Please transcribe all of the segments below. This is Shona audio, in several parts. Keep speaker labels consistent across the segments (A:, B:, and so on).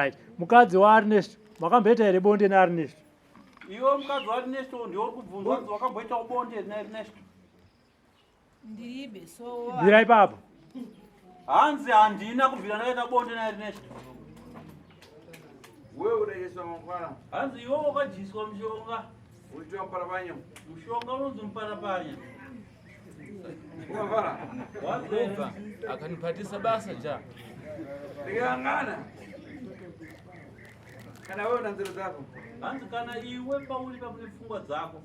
A: Alright. Mukadzi waArnest, makamboita here bonde naArnest?
B: Iwe mukadzi waErnesto ndiwe uri kubvunzwa kuti wakamboitawo bonde naErnesto.
C: Ndiribe so.
A: Mira ipapo.
B: Hanzi handina kubvira ndakaita bonde naErnesto.
D: Wewe unadyiswa mangwana.
B: Hanzi iwe wakadyiswa mushonga.
D: Unoitwa muparapanya.
B: Mushonga unonzi muparapanya.
D: Unavara.
B: Wazobva.
E: Akanipatisa basa ja.
D: Ndikangana. Kana wewe una nzira dzako.
B: Hanzi kana iwe pauri papo nepfungwa dzako.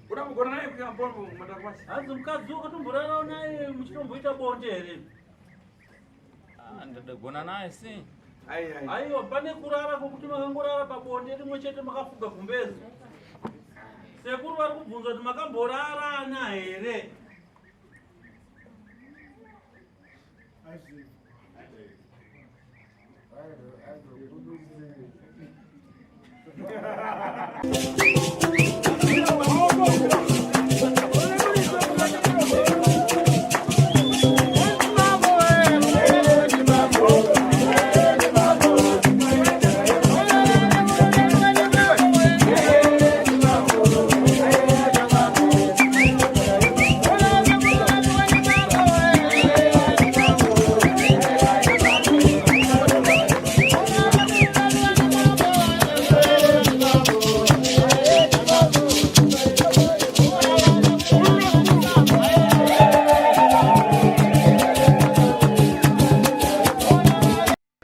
D: Unambogona naye kuya mbombo matakwasi.
B: Hanzi mukadzi wakatomborarawo naye muchitomboita bonde here?
E: Ah, ndadagona naye si.
D: Ai ai.
B: Aiwa pane kurara kwokuti makangorara pabonde rimwe chete makafuga gumbezi. Sekuru vari kubvunza kuti makamborarana here?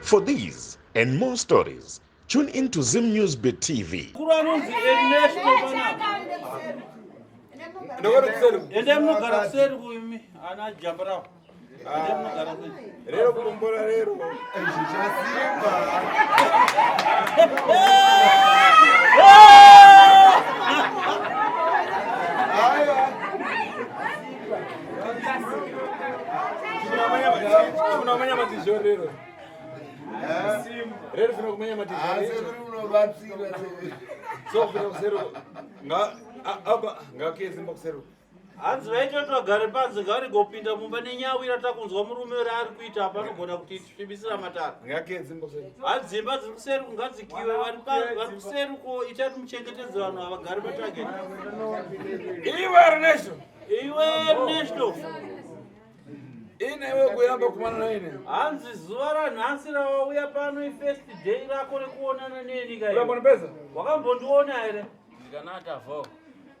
F: For these and more stories, tune in to Zim News Bit TV.
B: Sekuru anonzi Ernesto panapa.
D: Ndokoti kuseri.
B: Ende munogara kuseri kuimi ana jambarawo. Ende munogara kuseri.
D: Rero kulombora rero. Kunamanya matizho rero. Rero funa kumanya matizho. So funa kusero. Nga apa ngakezi kusero.
B: Hanzi vaitoti vagare panze ngavarege mumba nenyawira takunzwa murume uri ari kuita apa anogona kuti tisvibisira matara.
D: Ngakezi kusero.
B: Hanzi dzimba dziri kuseri ngadzikiwe vari vari kuseri ko ichati muchengetedze vanhu ava vagare patageti.
D: Iwe Ernesto.
B: Iwe Ernesto.
D: Ine iwe kuyamba kumana na ine.
B: Hanzi zuva ranhasi rawauya pano ifirst day rako rekuonana neni kai.
D: Urambonipesa?
B: Wakambondiona here?
E: Ndikanata vo.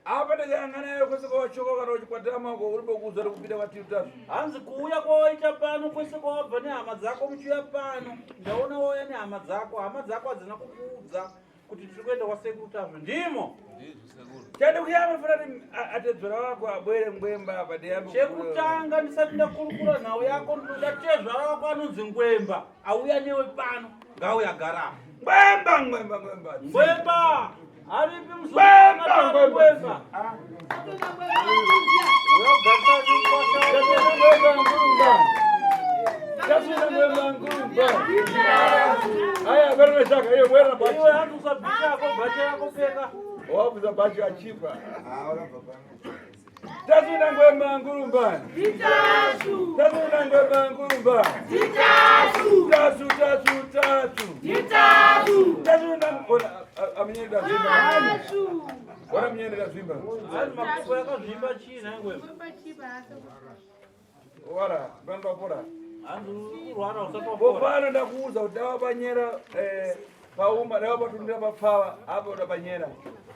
D: Apa ndachangana nayo kwese kwawachoka kana uchikwatama ko uri bokuza kupinda kwatiri tatu.
B: Hanzi kuuya kwawaita pano kwese kwawabva nehama dzako muchiuya pano ndaona wauya nehama dzako hama dzako hadzina kukuudza kuti tiri kuenda kwasekuru Tasvu ndimo
E: Ndizvo sekuru.
D: Chade kuyamba funa kuti atedzora wako abwere ngwemba apa ndiyambe.
B: Chekutanga ndisati ndakurukura nhau yako ndinoda tezvara wako anonzi Ngwemba auya newe pano ngauya gara apa.
D: Ngwemba ngwemba ngwemba.
B: Ngwemba aripi
D: Ngwemba
B: muzukuru
D: ngwemba.
B: Ngwemba
D: Ngwemba ngwemba. Taswira ngwemba ngwemba. Aya bwana shaka iyo bwana bachi.
B: Iwe hanzi usabvisa ako bhachi rako pfeka.
D: Wabuza bachi achipa. Taswira ngwemba ngurumba. Taswira ngwemba ngurumba. Tasu tasu tasu. Taswira ona amenyenda zvimba. Ona amenyenda zvimba.
B: Hanzi makumbo yakazvimba chii nhai Ngwemba?
D: Wala banda pora.
B: Hanzi uri kurwara usati wapora.
D: Popano ndakuudza kuti dava panyera eh, pauma dava patundira papfava apa uda panyera.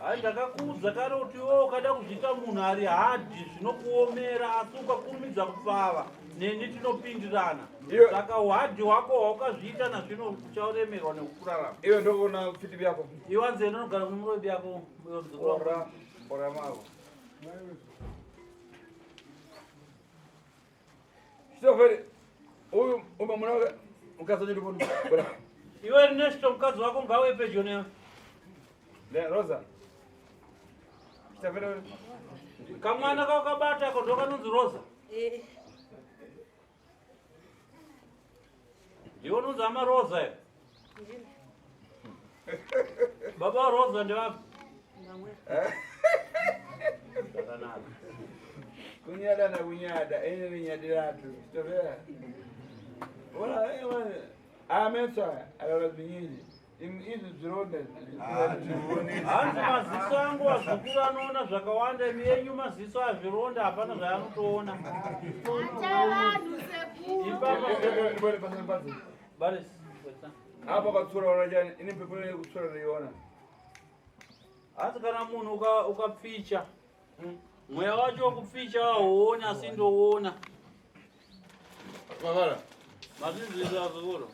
B: Hayi ndakakuudza kare kuti iwe ukada kuzviita munhu ari hadhi zvinokuomera asi ukakurumidza kupfava neni tinopindirana. Saka uhadhi hwako hwaukazviita nazvino ucharemerwa nekukurarama.
D: Iwe ndokuona fiti yako.
B: Iwe hanzi enda unogara kumurobi yako iwe muzukuru wangu.
D: Ora ora mavo. Soferi uyu umamuna wake mukadzi wacho ndipo bora.
B: Iwe Ernesto mukadzi wako ngauye pedyo newe.
D: Ne Rosa. Soferi
B: Kamwana kakabata ako ndokanonzi Rosa.
C: Eh.
B: Ndiwe unonzi ama Rosa here? Baba wa Rosa ndevapi? Zvakanaka.
D: kunyada na kunyada ene ni nyadiratu. Soferi. Ora eh. Ameso aya akaona zvinyinji. Izvi zvironda.
B: Hanzi maziso angu vazukuru anoona zvakawanda, imi yenyu maziso azvironda hapana zvaanotoona. Ipapa Baris.
D: Apa katsura ona ini pepo yekutsura ndaiona.
B: Hanzi kana munhu ukapficha mweya wacho wekupficha wauoni asi ndouona.
D: Makara.
B: Mazvinzwisa vazukuru.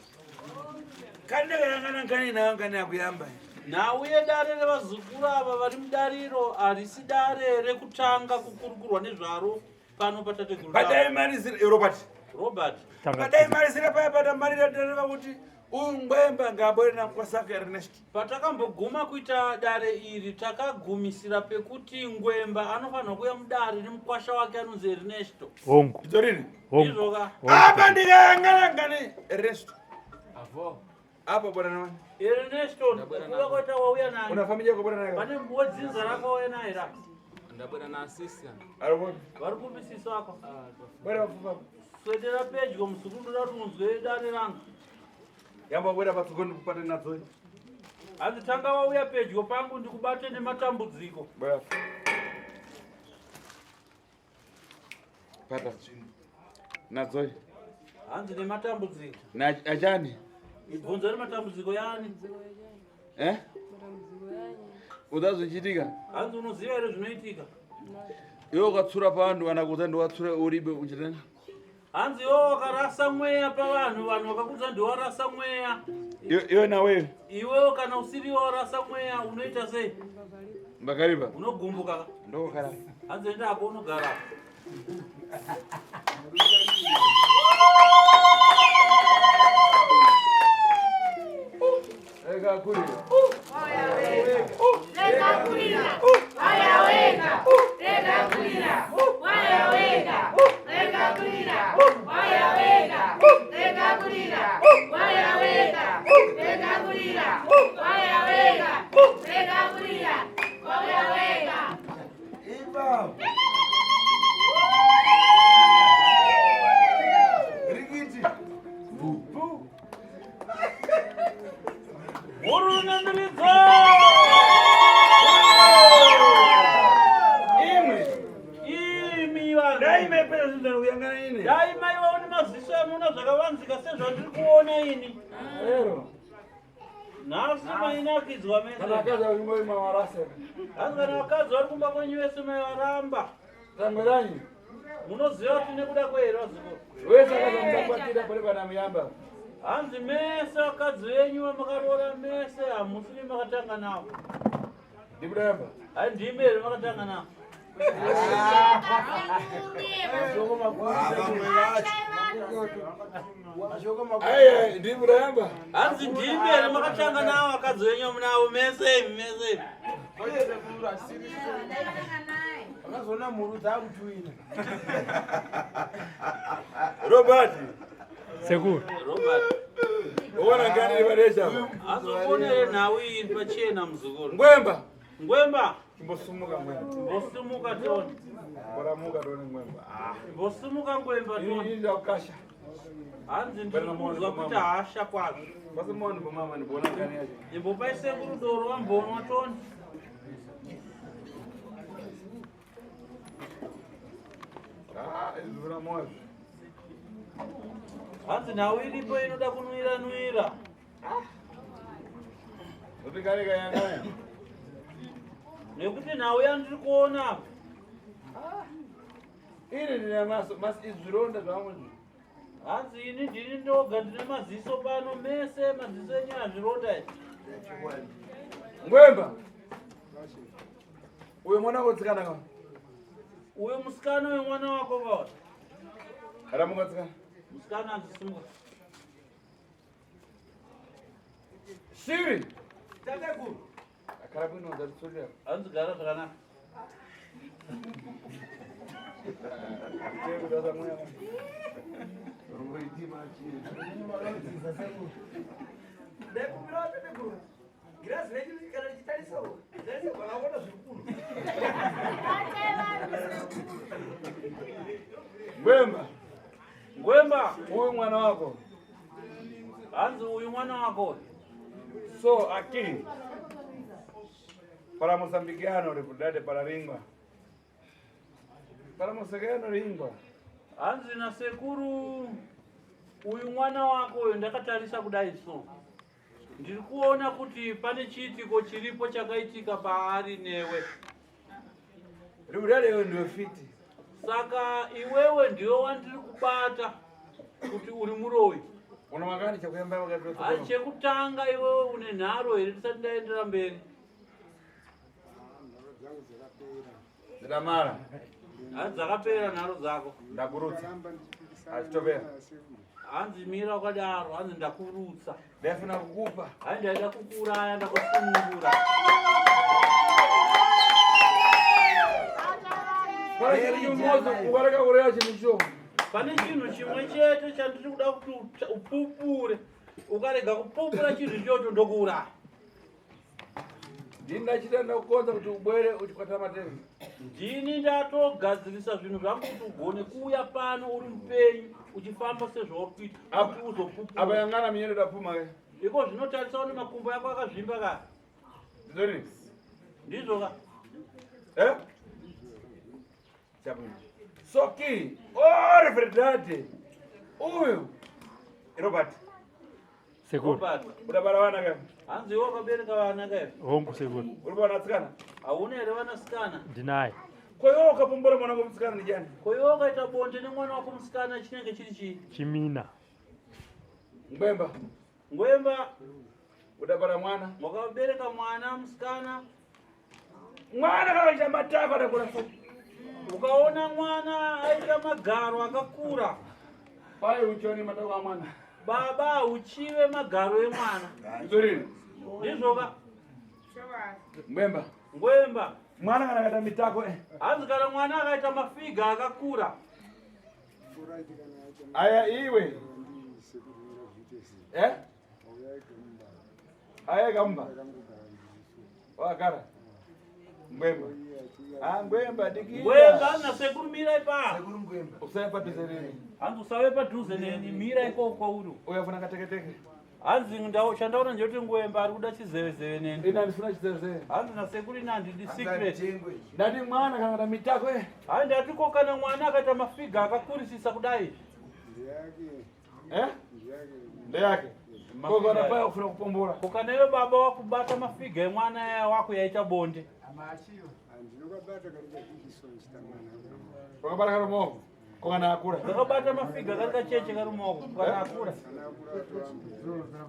D: Kandakayangana nkani nayo nkani yakuyamba.
B: Nhau yedare revazukuru ava vari mudariro harisi dare rekutanga kukurukurwa nezvaro pano patateguru.
D: Padai marisira Robert.
B: Robert.
D: Padai marisira paya patamarira tareva kuti ungwemba ngabore nakwasaka Ernest.
B: Patakamboguma kuita dare iri takagumisira pekuti Ngwemba anofanirwa kuuya mudare nemukwasha wake anonzi Ernesto.
A: Hongu.
D: Izorini?
A: Hongu.
B: Izvoka.
D: Apa ndikayangana ngani Ernesto.
E: Avo.
D: Apa bwana nani?
B: Ernesto, kuda kuita wauya nani?
D: Una familia yako bwana nani?
B: Pane wedzinza rako wauya naye ra.
E: Ndabwera na sisi.
D: Ariko.
B: Vari kupi sisi wako?
D: Bwana mfupa.
B: Swedera pedyo muzukuru ndoda kuti unzwe dare rangu.
D: Yamba bwana patsuko ndikupate nadzo.
B: Hanzi tanga wauya pedyo pangu ndikubate nematambudziko.
D: Bwana. Pata. Nadzo.
B: Hanzi nematambudziko.
D: Na achani?
B: Ibvunzo rematambudziko yani.
D: Eh? Uda zvichiitika?
B: Hanzi unoziva here zvinoitika?
D: Iwe ukatsura pavanhu kana kuza ndiwatsura uribe uchitanga.
B: Hanzi iwe wakarasa mweya pavanhu, vanhu vakakudza ndiwarasa mweya.
D: Iwe nawe
B: Iwewo kana usiriwo warasa mweya unoita sei?
D: mbakaripa.
B: Unogumbuka.
D: Ndokara.
B: Hanzi enda hako unogara.
D: Rega kurira.
C: Rega kurira, waya wega. Rega kurira, waya wega. Rega kurira, waya wega. Rega kurira, waya wega. Rega kurira, waya wega. Rega kurira, waya wega.
D: Ipa. Rikiti. Bu.
B: Hurunamiridzo!
D: Imwe.
B: Imi vanhu.
D: Dai maipera zvinhu kuyangana ine.
B: Dai maivawo nemaziso anoona zvakavanzika sezvandiri kuona ini.
D: Ero.
B: Nhasi mainakidzwa
D: Kana
B: mese.
D: akaza kuimba marasa.
B: Hanzi kana vakadzi vari kumba kwenyu vese maivaramba.
D: Tangweranyi.
B: Munoziva kuti nekuda kwei here vazukuru?
D: Wese akaza musakwatira pari pana muyamba.
B: Hanzi mese vakadzi venyu vamakaroora mese hamusiri makatanga navo.
D: Ndikudayamba.
B: Hai ndimi here makatanga navo?
D: Aye, ndikudayamba.
B: Hanzi ndimi here makatanga navo vakadzi venyu munavo mese imi mese imi.
G: Vakazoona mhuru dzakutuina.
D: Robert.
A: Sekuru.
B: Robert.
D: Uona ngani varesha.
B: Hanzi uonere nhau iyi pachena muzukuru.
D: Ngwemba.
B: Ngwemba.
D: Imbosumuka ngwemba.
B: Mbosimuka tione.
D: Bora tone ngwemba. Ah.
B: Mbosimuka ngwemba tione.
D: Ini ndakukasha.
B: Hanzi ndiri kunzwa kuita hasha kwazvo.
D: Basi mwana bomama ndibona ngani yacho.
B: Imbopai sekuru doro vambonwa tone.
D: Ah, izvura moyo.
B: Hanzi nhau iripo inoda kunwira nwira.
D: Utikare kayangana.
B: Nekuti nhau yandiri kuona apa.
D: Ini ndine maso, mas izvironda zvangu izvi.
B: Hanzi ini ndini ndoga ndine maziso pano mese maziso enyu azvironda izvi.
D: Ngwemba. Uyo mwana wako ka?
B: Uyo musikana wemwana wako kawa.
D: Ramuka tsikana.
B: Musikana hanzi simuka.
D: Shiri.
G: Tateguru.
D: Akara bwino ndatsurira.
B: Hanzi gara zvakanaka.
G: Ndaikumbira tateguru. Girazi renyu kana richitarisawo. Tarisa vakaona zviri kuno.
D: Ngwemba.
B: Ngwemba.
D: Uyu mwana wako.
B: Hanzi uyu mwana wako uyu.
D: So aquí, para mozambiquiano, verdade, para língua. Para mozambiquiano, língua.
B: Hanzi nasekuru uyu mwana wako uyu ndakatarisa kudai so ndiri kuona kuti pane chiitiko chiripo chakaitika paari newe.
D: Verdade, eu ndiwe fiti.
B: Saka iwewe ndiwe wandiri kubata kuti uri muroyi.
D: Una makani chakuyamba
B: Hanzi
D: wakati
B: chekutanga iwewe une nharo here tisati ndaendera mberi?
D: Zidamara.
B: Hanzi dzakapera nharo dzako.
D: Ndakurutsa. Achitopera.
B: Hanzi mira wakadaro, hanzi ndakurutsa.
D: Ndaifuna kukupa.
B: Hanzi ndaida kukuuraya ndakusunungura.
D: Para chiri chimodzo ukareka kureya chinhu cho.
B: Pane chinhu chimwe chete chandiri kuda kuti upupure. Ukarega kupupura chinhu ichocho ndokuuraya.
D: Ndini ndachita ndakukonza kuti ubwere uchikwata matezi.
B: Ndini ndatogadzirisa zvinhu zvangu kuti ugone kuuya pano uri mupenyu uchifamba sezvauri kuita kuti
D: Apa
B: uzopupura.
D: yangana minyendo dapfuma ke.
B: Iko zvinotarisa une makumbo yako akazvimba ka.
D: Ndizori.
B: Ndizvo ka.
D: Eh? Chabwino. Soki, ore verdade. Uyu Robert,
A: Sekuru.
B: Robert.
D: udabara vana ke.
B: Hanzi iwe wakabereka vana ka.
A: Hongu sekuru.
D: Uri vana tsikana.
B: Hauna here vanasikana?
A: Ndinaye.
D: Ko iwe ukapombora mwana wako musikana ndi chani?
B: Ko iwe ukaita bonde nemwana wako musikana chinenge chiri chii?
A: Chimina.
D: Ngwemba,
B: Ngwemba
D: udabara mwana.
B: wakabereka mwana musikana.
D: Mwana kana kuita matako adakura so.
B: Ukaona mwana aita magaro akakura,
D: Pai uchione matako a mwana.
B: baba uchive magaro emwana.
D: Ndizori.
B: Ndizvo ka.
D: Ngwemba.
B: Ngwemba.
D: Mwana kana akaita mitako eh.
B: Hanzi kana mwana akaita mafiga akakura,
D: Aya iwe. Eh? Aya gamba. Wakara. Ngwemba. Ah ngwemba diki.
B: Ngwemba hanzi nasekuru mira ipapo.
D: Usaya padhuze neni.
B: Hanzi usave padhuze neni, mira ikoko kwauri.
D: Uyafuna kateketeke.
B: Hanzi chandaona ndechekuti Ngwemba ari kuda chizevezeve neni.
D: Ina ndifuna chizevezeve.
B: Hanzi nasekuru ina handidi secret.
D: Ndati mwana kana kana mitako eh.
B: Hanzi ndati ko kana mwana akaita mafiga akakurisisa kudai.
D: Eh? Ndeyake. Ko kana paya ufuna kupombora.
B: Ko kana iwe baba wakubata mafiga emwana aya wako yaita bonde.
D: Wakabata kari mumaoko. Ko kana akura.
B: Kakabata mafiga kari kacheche kari mumaoko kana akura.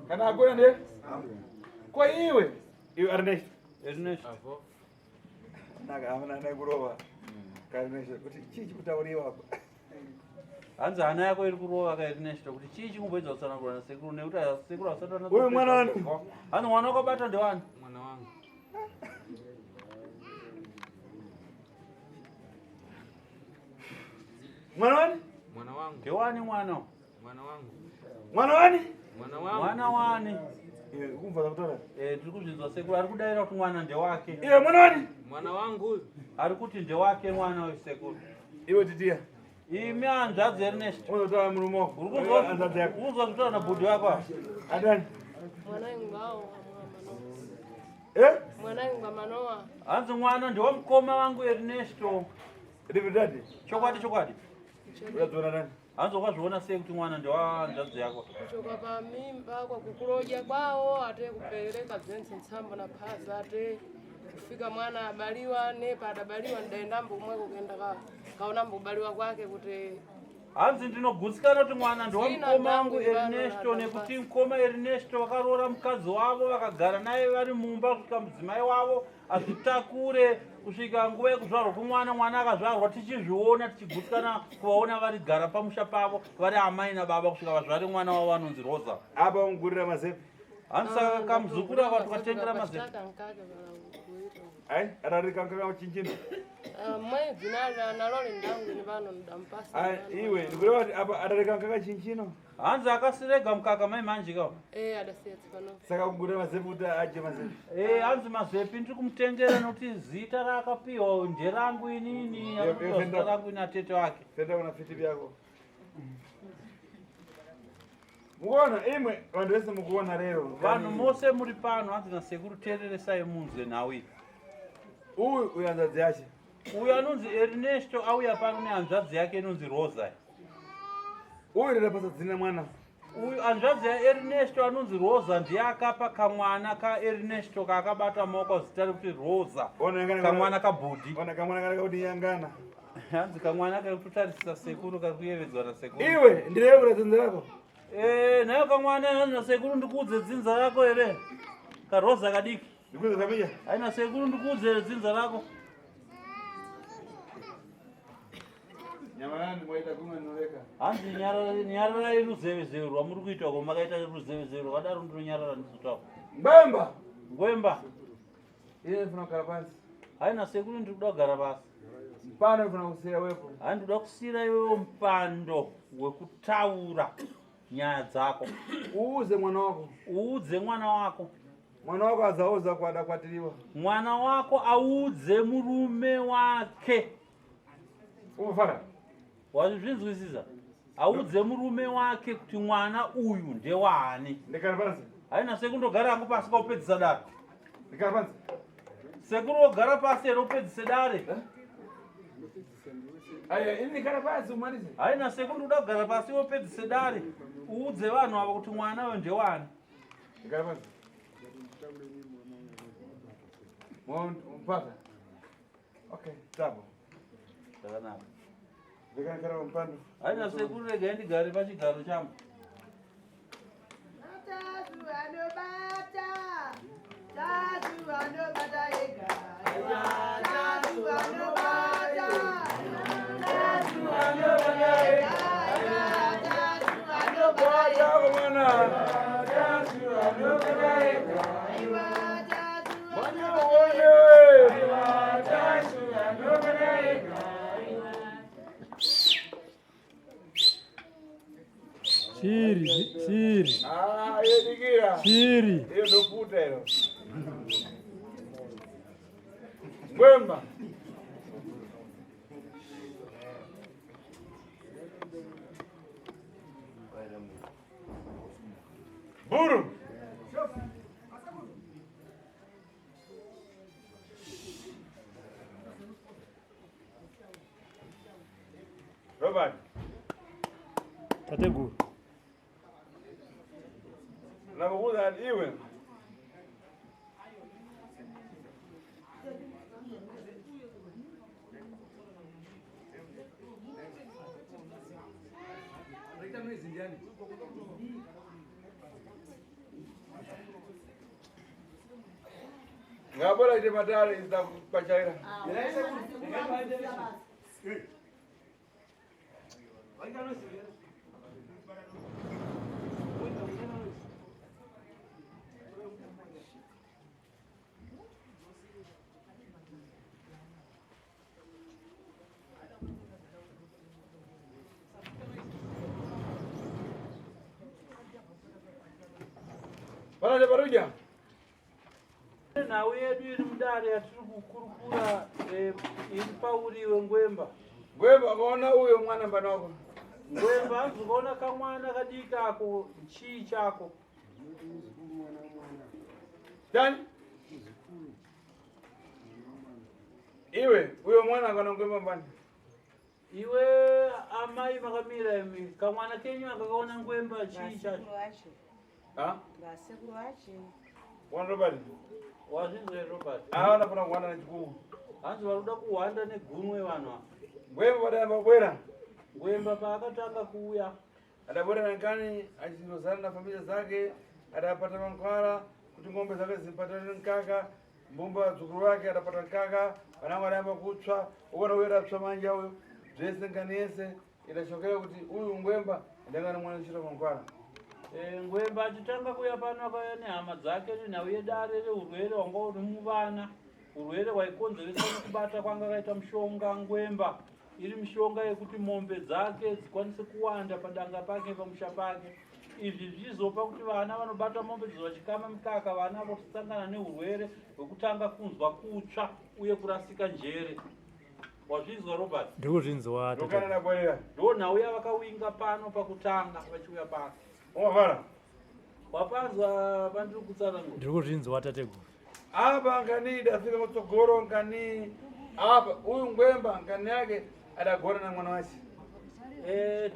D: Kana akura ndiye? Ko iwe. Iwe Ernest.
B: Ernest.
E: Avo.
G: Naka hamuna nekurova. Kana kuti chii chikutauriwa apa.
B: Hanzi hana yako iri kurova ka Ernest kuti chii chikumboedza kutsanangura nasekuru nekuti sekuru asati anatso-
D: Uyu mwana wani?
B: Hanzi mwana wakabata ndewani?
E: Mwana wangu.
D: Mwana wani?
E: Mwana wangu.
B: Ndewani mwana?
E: Mwana wangu.
D: Mwana wani?
E: Mwana wangu.
B: Mwana wani?
D: Iwe kumva zvakutaura.
B: Eh, tiri kuzvinzwa sekuru ari kudaira kuti mwana ndewake.
D: Iwe mwana wani?
E: Mwana wangu uyu.
B: Ari kuti ndewake mwana uyu sekuru.
D: Iwe titia.
B: Imi hanzvadzi Ernest.
D: Unotaura murume wako.
B: Uri kunzwa
D: Hanzvadzi yako.
B: uri kunzwa zvitaura nabhudhi wako apa?
D: Adani.
C: Mwana
D: Eh?
C: wangu Manoa.
B: Hanzi mwana ndewamukoma wangu Ernesto.
D: Rividadi.
B: Chokwadi chokwadi.
D: Uchadziona nani?
B: Hanzi wakazviona sei kuti mwana ndewanzvadzi yako?
C: Kuchoka pamimba kwa kukuloja kwawo ate kupereka bzense ntsambo na phaza ate kufika mwana abaliwa nepa adabaliwa ndaendambo kumweko kuenda kaonambo kubaliwa kwake kuti
B: Hanzi ndinogutsikana kuti mwana ndewamukoma wangu
C: Zina ndangu
B: Ernesto
C: ivano
B: nekuti mukoma Ernesto vakaroora mukadzi wavo vakagara naye vari mumba kusvika mudzimai wavo azvitakure kusvika nguva yekuzvarwa kwemwana. Mwana akazvarwa tichizviona tichigutsikana kuvaona varigara pamusha pavo vari amai nababa kusvika vazvare mwana wavo anonzi Rosa.
D: Apa ungurira mazepe.
B: Hanzi saka kamuzukuru aka tukatengera mazepe.
D: Ai, adarika nkaka chinchino.
C: Mwedzi nalole ndangu ni pano ndampasa.
D: Ai, iwe ndikureva kuti apa adarika nkaka chinchino.
B: Hanzi akasirega mukaka mai manje ka.
C: Eh, adasiya tsipano.
D: Saka kugurira mazepe kuti adye mazepe.
B: Eh, hanzi mazepi ndiri kumutengera nekuti zita raakapiwa nderangu inini, akapiwa zita rangu ini atete wake.
D: Fenda kuna fiti yako.
G: Mukuona imwe vanhu vese mukuona rero.
B: Vanhu mose muri pano hanzi nasekuru teereresai munzwe nhau iyi.
G: Uyu uyu hanzvadzi yache.
B: Uyu anonzi Ernesto auya pano nehanzvadzi yake inonzi Rosa.
G: Uyu ndinapasa dzina mwana.
B: Uyu hanzvadzi yaErnesto anonzi Rosa ndiye akapa kamwana kaErnesto kaakabata maoko zita rekuti Rosa. Kamwana kabhudhi.
G: Ona kamwana kari kuti yangana.
B: Hanzi kamwana kari kutotarisisa sekuru kari kuyevedzwa nasekuru.
G: Iwe ndirewe kuti dzinza rako.
B: Eh, nayo kamwana hanzi nasekuru ndikuudze dzinza rako here? KaRosa kadiki.
G: Ndikuudze kamija.
B: Haina sekuru ndikuudze here dzinza rako? Hanzi nyararai ruzevezeve rwamuri kuita uko makaita ruzevezeve rwakadaro ndinonyarara ndizotaura.
G: Ngwemba.
B: Ngwemba.
G: Iye ndifuna kugara pasi.
B: Haina sekuru ndiri kuda kugara pasi.
G: Mpando ndifuna kusiira wepo.
B: Hai ndikuda kusiira iwewo mpando wekutaura nyaya dzako.
G: Uuze mwana wako.
B: Uudze mwana wako.
G: Mwana wako azauza kwada kwatiriwa.
B: Mwana wako audze murume wake.
G: Umufara.
B: Wazvinzwisisa? Audze murume wake kuti mwana uyu ndewaani.
G: Ndikara pasi.
B: Haina sekuru ndogara hangu pasi kaupedzisa dare.
G: Ndikara pasi.
B: Sekuru wogara pasi here upedzise dare?
G: Aya, ini ndikara pasi umalize.
B: Haina sekuru ndoda kugara pasi wopedzise dare. Uudze vanhu ava kuti mwana uyu ndewani.
G: Ndikara pasi. Mpata. Okay, tapo.
B: Zvakanaka.
G: Ndikara mpando.
B: Haina sekuru regai ndigare pachigaro changu.
H: Tatu anobata, tatu anobata ega. Tatu anobata, tatu anobata ega. Tatu anobata ega.
G: Mwana. Tatu anobata ega.
H: Tatu
G: Mwana uone. Tatu anobata ega.
A: Shiri, shiri.
G: Ah, iyo dikira.
A: Shiri.
G: Iyo ndoputa ilo. Ngwemba. Buru. Robert.
A: Tateguru.
G: Nakukuza iwe. Ngabora ite matare izakupachayira. Pana paruja.
B: Nhau yedu iri mudare yatiri kukurukura iri pauri wengwemba.
G: Ngwemba akaona uyo mwana mbano wako.
B: Ngwemba hanzi ukaona kamwana kadiki ako chii chako?
G: Tani? Iwe uyo mwana akaona ngwemba mbani.
B: Iwe amai makamira imi kamwana kenyu akakaona ngwemba chii chacho?
G: Ha?
H: Vasekuru vache.
G: Wana Robert.
B: Wazvinzwa here Robert?
G: Ah, vanofana kuhwanda nechikumu.
B: Hanzi vari kuda kuhwanda negunwe vanhu ava.
G: Ngwemba padayamba kubwera.
B: Ngwemba paakatanga kuuya.
G: Adabwera nankani achirozana na familia zake, adapata mankwara kuti ng'ombe zake zipatane nkaka, mbumba dzukuru wake adapata nkaka, vanangu adayamba kutsva, uona uyo adatsva manja uyo, zvese nkani yese idashokera kuti uyu ngwemba ndangana mwana uchira mankwara.
B: Ngwemba achitanga kuuya pano akauya nehama dzake nenhau yedare reurwere hwanga huri muvana, urwere hwaikonzereswa nekubata kwanga akaita mushonga ngwemba, iri mishonga yekuti mombe dzake dzikwanise kuwanda padanga pake pamusha pake. Izvi zvizopa kuti vana vanobata mombe dzizo vachikama mikaka, vana vosangana neurwere hwekutanga kunzwa kutsva uye kurasika njere. Wazvinzwa Robert?
A: Ndikuzvinzwa tete.
G: Ndokana ndabwerera.
B: Ndo nhau yavakawinga pano pakutanga vachiuya pano.
G: Umavara.
B: Wapanzwa pandiri kutsanangura?
A: Ndiri kuzvinzwa tateguru.
G: Apa ngani idafika kutsogoro ngani apa uyu ngwemba ngani yake adagona na mwana wache.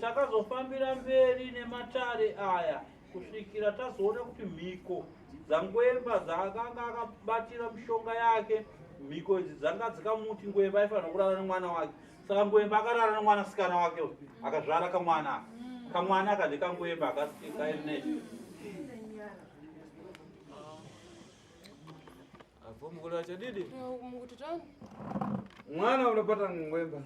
B: Takazofambira mberi nematare aya kusvikira tazoona kuti mhiko dzangwemba dzaakanga akabatira mishonga yake, mhiko idzi dzanga dzikamuti ngwemba aifanira kurara nemwana wake. Saka ngwemba akarara nemwanasikana wake uyu, akazvara kamwana aka. Kamwana aka ndekangwemba akasi kaErnesto.
E: Apo mukulu chadidi.
C: Mukuti tani?
G: Mwana unopata ngwemba.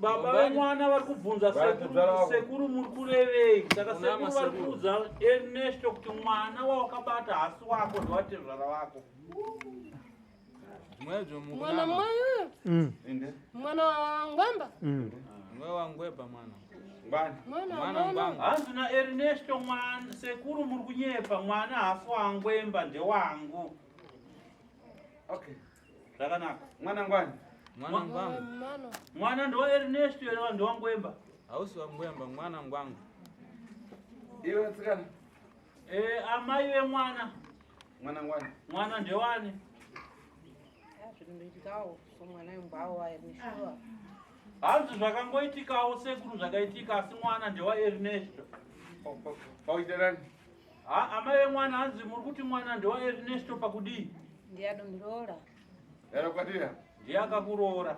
B: Baba vemwana vari kubvunza
G: Vari
B: sekuru,
G: kudzvara wako.
B: Sekuru muri kurevei? Saka
E: Kuna
B: sekuru vari
E: masekuru.
B: kuudza Ernesto kuti mwana wawakabata haasi wako, ndewatezvara wako.
E: Mwejo
C: Mwana
E: mukunama.
C: mwayo
G: Inde.
C: mwana wa ngwemba.
E: Mwe wangweba mwana.
G: Ngwani.
C: Mwana
E: Mwana
C: mwana.
E: ngwangu.
B: Hanzi naErnesto, mwana, sekuru muri kunyepa, mwana haasi wangwemba, ndewangu.
G: Okay.
B: Zvakanaka.
G: Mwana ngwani.
E: Mwana ngwangu.
C: Mwana.
B: Mwana ndewaErnesto here kana ndewangwemba?
E: Hausi wangwemba mwana ngwangu.
G: Iwe tsikana.
B: Amai vemwana,
G: Mwana ngwani.
B: mwana ndewani?
I: Zvinondoitikawo somwana ngwawo waErnesto.
B: Hanzi zvakangoitikawo sekuru, zvakaitika, asi mwana ndewaErnesto.
G: Pauitirani.
B: Amai vemwana, hanzi muri kuti mwana ndewaErnesto pakudii?
I: Ndiye adondiroora.
G: Yarakwatira.
B: Ndiye akakuroora.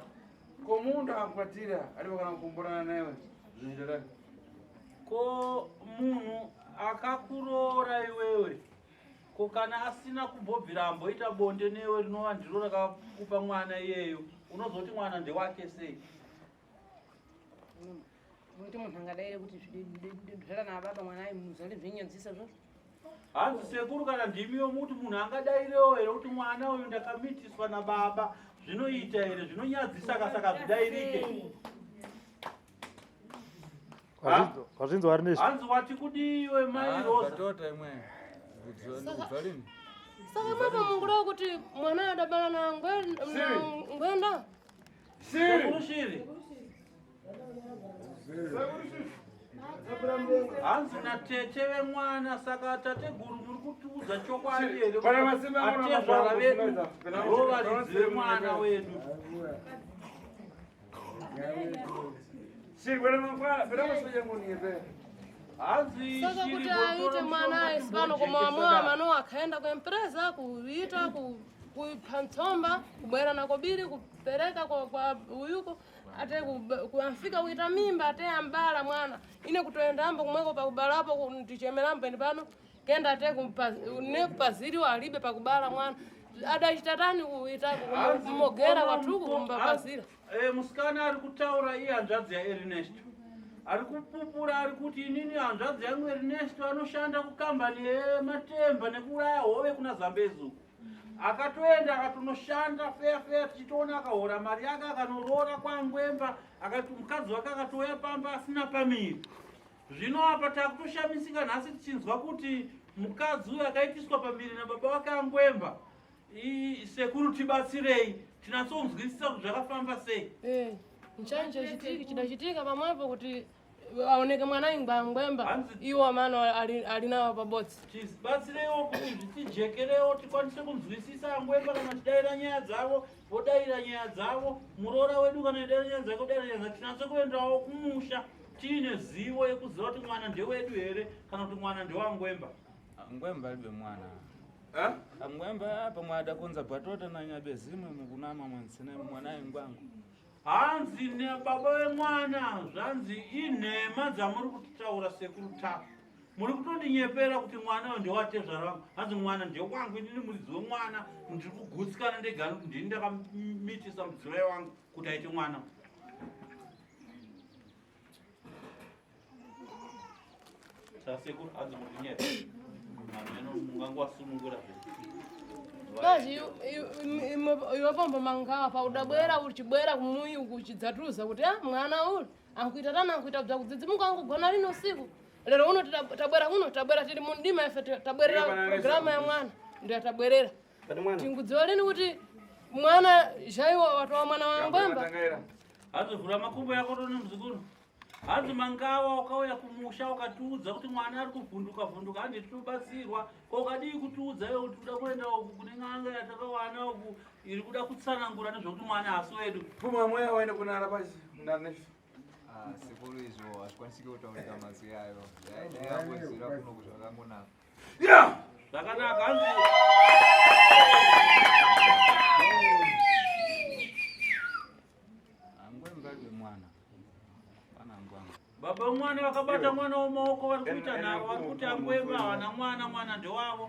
G: Ko mundu akwatira alipo kana kukumburana newe. Zvinoitirani.
B: Ko munhu akakuroora iwewe, ko kana asina kumbobvira amboita bonde newe, rinova ndiro rakakupa mwana iyeyo, unozoti mwana ndewake sei?
I: Muti munhu angadaire kuti zvidara nababa mwana ayi muzali zvinyadzisa zvozvo.
B: Hanzi sekuru, kana ndimiyo muti munhu angadairewo here kuti mwana uyu ndakamitiswa nababa? Zvinoita here? Zvinonyadzisa ka, saka zvidairike.
A: Wazvinzwa Ernesto?
B: Hanzi wati kudiwe mai Rosa?
E: Batota imwe. Kubva lini?
C: Saka mapa mungurewa kuti mwana adabala na ngwenda.
B: Sekuru shiri. Hanzi natete vemwana, saka tateguru muri kutiudza chokwadi here?
G: Pana masimba
B: Kuti
G: kuna
B: atezvara vedu
G: mapanga,
B: ndo varidzi vemwana wedu.
G: Shiri kwena mangwana, pena masoja ngoni yepe.
B: Hanzi
C: Saka
B: shiri
C: kuti aite mwana aisipano koma wamwe mano akaenda kuempresa kuita kuipha ntsomba kubwera nako biri kupereka kwa uyuko ate kuamfika kuita mimba ate ambala mwana ine kutoendambo kumweko pakubalapo ndichemerambo ende pano kenda ate ne kupaziriwa alibe pakubala mwana adachita tani kuita kumogera kwathuku kumbapazira.
B: Musikana ari kutaura iye hanzvadzi yaErnesto ari kupupura, ari kuti inini hanzvadzi yangu Ernesto anoshanda kukambani yematemba nekuuraya hove kuna Zambezi uku. Akatoenda akatonoshanda feya feya, tichitoona akahora mari yake akanoroora kwangwemba, akati mukadzi wake akatouya pamba asina pamiri. Zvino apa takutoshamisika nhasi tichinzwa kuti mukadzi uyu akaitiswa pamiri nababa wake angwemba. Sekuru tibatsirei tinatsonzwisisa kuti zvakafamba sei.
C: Nchanje chitiki chidachitika pamwepo kuti aoneke mwana ingwangwemba iwo amano alinawo pabodzi.
B: Tibatsireiwo kuti zvitijekerewo tikwanise kunzwisisa. Angwemba kana tidaira nyaya dzavo vodaira nyaya dzavo, muroora wedu kana idaira nyaya dzake vodaira nyaya dzake, tinatse kuendawo kumusha tiine zivo yekuziva kuti mwana ndewedu here kana kuti mwana ndewangwemba.
E: Ngwemba alibe mwana. Angwemba apa mwada kunza bwatota na nyabezimwe mukunama mwansine mwana ingwangu.
B: Hanzi nebaba vemwana, zvanzi inhema dzamuri kutitaura sekuru Tafu, muri kutondinyepera kuti mwana uyu ndewatezvara vangu. Hanzi mwana ndewangu, inini muridzi wemwana, ndiri kugutsikana ndega nekuti ndini ndakamitisa mudzimai wangu kuti aite mwana. Saka sekuru, hanzi muri kunyepa, hameno mungangovasunungura zve.
C: Kazi iwapombo mangawa paudabwera uchibwera kumuyi uchidzatuza kuti ah mwana uli ankuita tana ankuita bza kudzidzimuka angugona lino usiku lero uno tabwera kuno tabwera tili mundima ife tabwerera programa ya mwana ndio tabwerera tingudziwa lini kuti mwana jaiwa watowa mwana wa ngwemba.
B: Hanzi vhura makumbo yako tone muzukuru. Hanzi Mangawa ukauya kumusha ukatiudza kuti mwana ari kuvhunduka vhunduka, handi tinobatsirwa. Ko ukadii kutiudza iwe kuti uda kuenda uku kune n'anga yatakawana uku iri kuda kutsanangura nezvekuti mwana haasi wedu?
G: Pfuma mweya waende kunara pachi muna Ernesto.
J: Ah, sekuru izvo hazvikwanisiki kutaurika mazwi ayo. Dai angozira kuno kuti zvakangonaka.
G: Yeah!
B: Zvakanaka hanzi
E: Angwemba alibe mwana. Pana angwanga.
B: Baba vemwana vakabata mwana womaoko vari kuita nharo, vari kuti angwemba havana mwana, mwana ndewavo.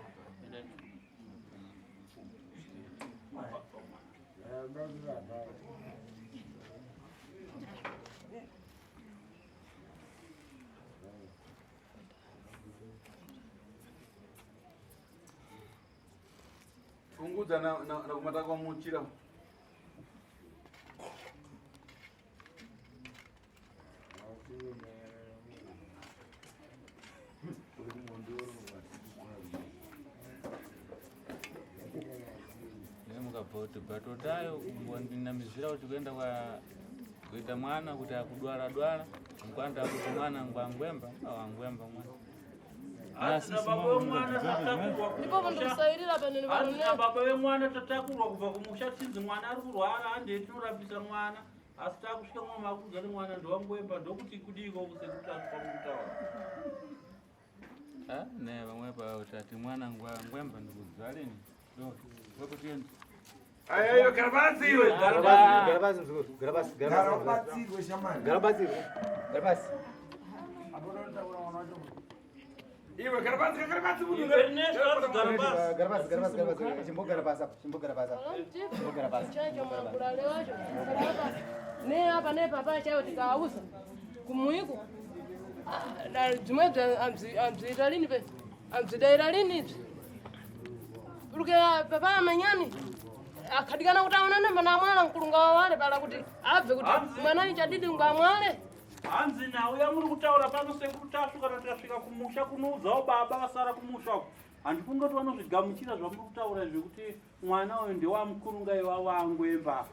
G: Ungudza na na na kumata kwa muchira.
E: Mukabva kuti batotayo ndinamizira kuti kuenda kwa kuita mwana kuti akudwara dwara mkwanda kuti mwana ngwangwemba awangwemba mwana.
B: Hanzi nababa vemwana tatakurwa
C: Ndipo
B: kumusha.
C: ndikusairira panene
B: Hanzi
C: panene.
B: nababa vemwana tatakurwa kubva kumusha tinzi mwana ari kurwara, handei tinorapisa mwana. Asi takusvika mwa makuudza kuti mwana ndewangwemba, ndokuti kudiiko sekuti kwamukutaura.
E: Ah, ne vamwe pa kuti mwana ngwangwemba ndikudzalini. Ndo wekutienda.
G: Ayo ayo garabasi iwe.
K: Garabasi, garabasi mzukuru, garabasi, garabasi.
L: Garabatsirwe shamani.
K: Garabatsirwe. Garabasi.
G: Iwe garabasi garabasi munhu.
B: Ernesto hanzi garabasi.
K: Garabasi, garabasi, garabasi. Chimbogara pasi apo, chimbogara pasi apo. Chimbogara pasi.
C: Chacho makulale wacho ne apa ne papa chayo tikauza kumuiko dzimwe amziita lini pe amzidaira lini ibzi uruke papa amanyani akhadikana kuti aonane mana mwana mkulunga wawale pala kuti abve kuti mwana ichadidi ngwamwale.
B: Hanzi nhau yamuri kutaura pano sekuru Tasvu, kana tikasvika kumusha kunoudzawo baba vasara kumusha uku, handifungi kuti vanozvigamuchira zvamuri kutaura izvi kuti mwana uyu ndewamukurunga iwavo angwemba,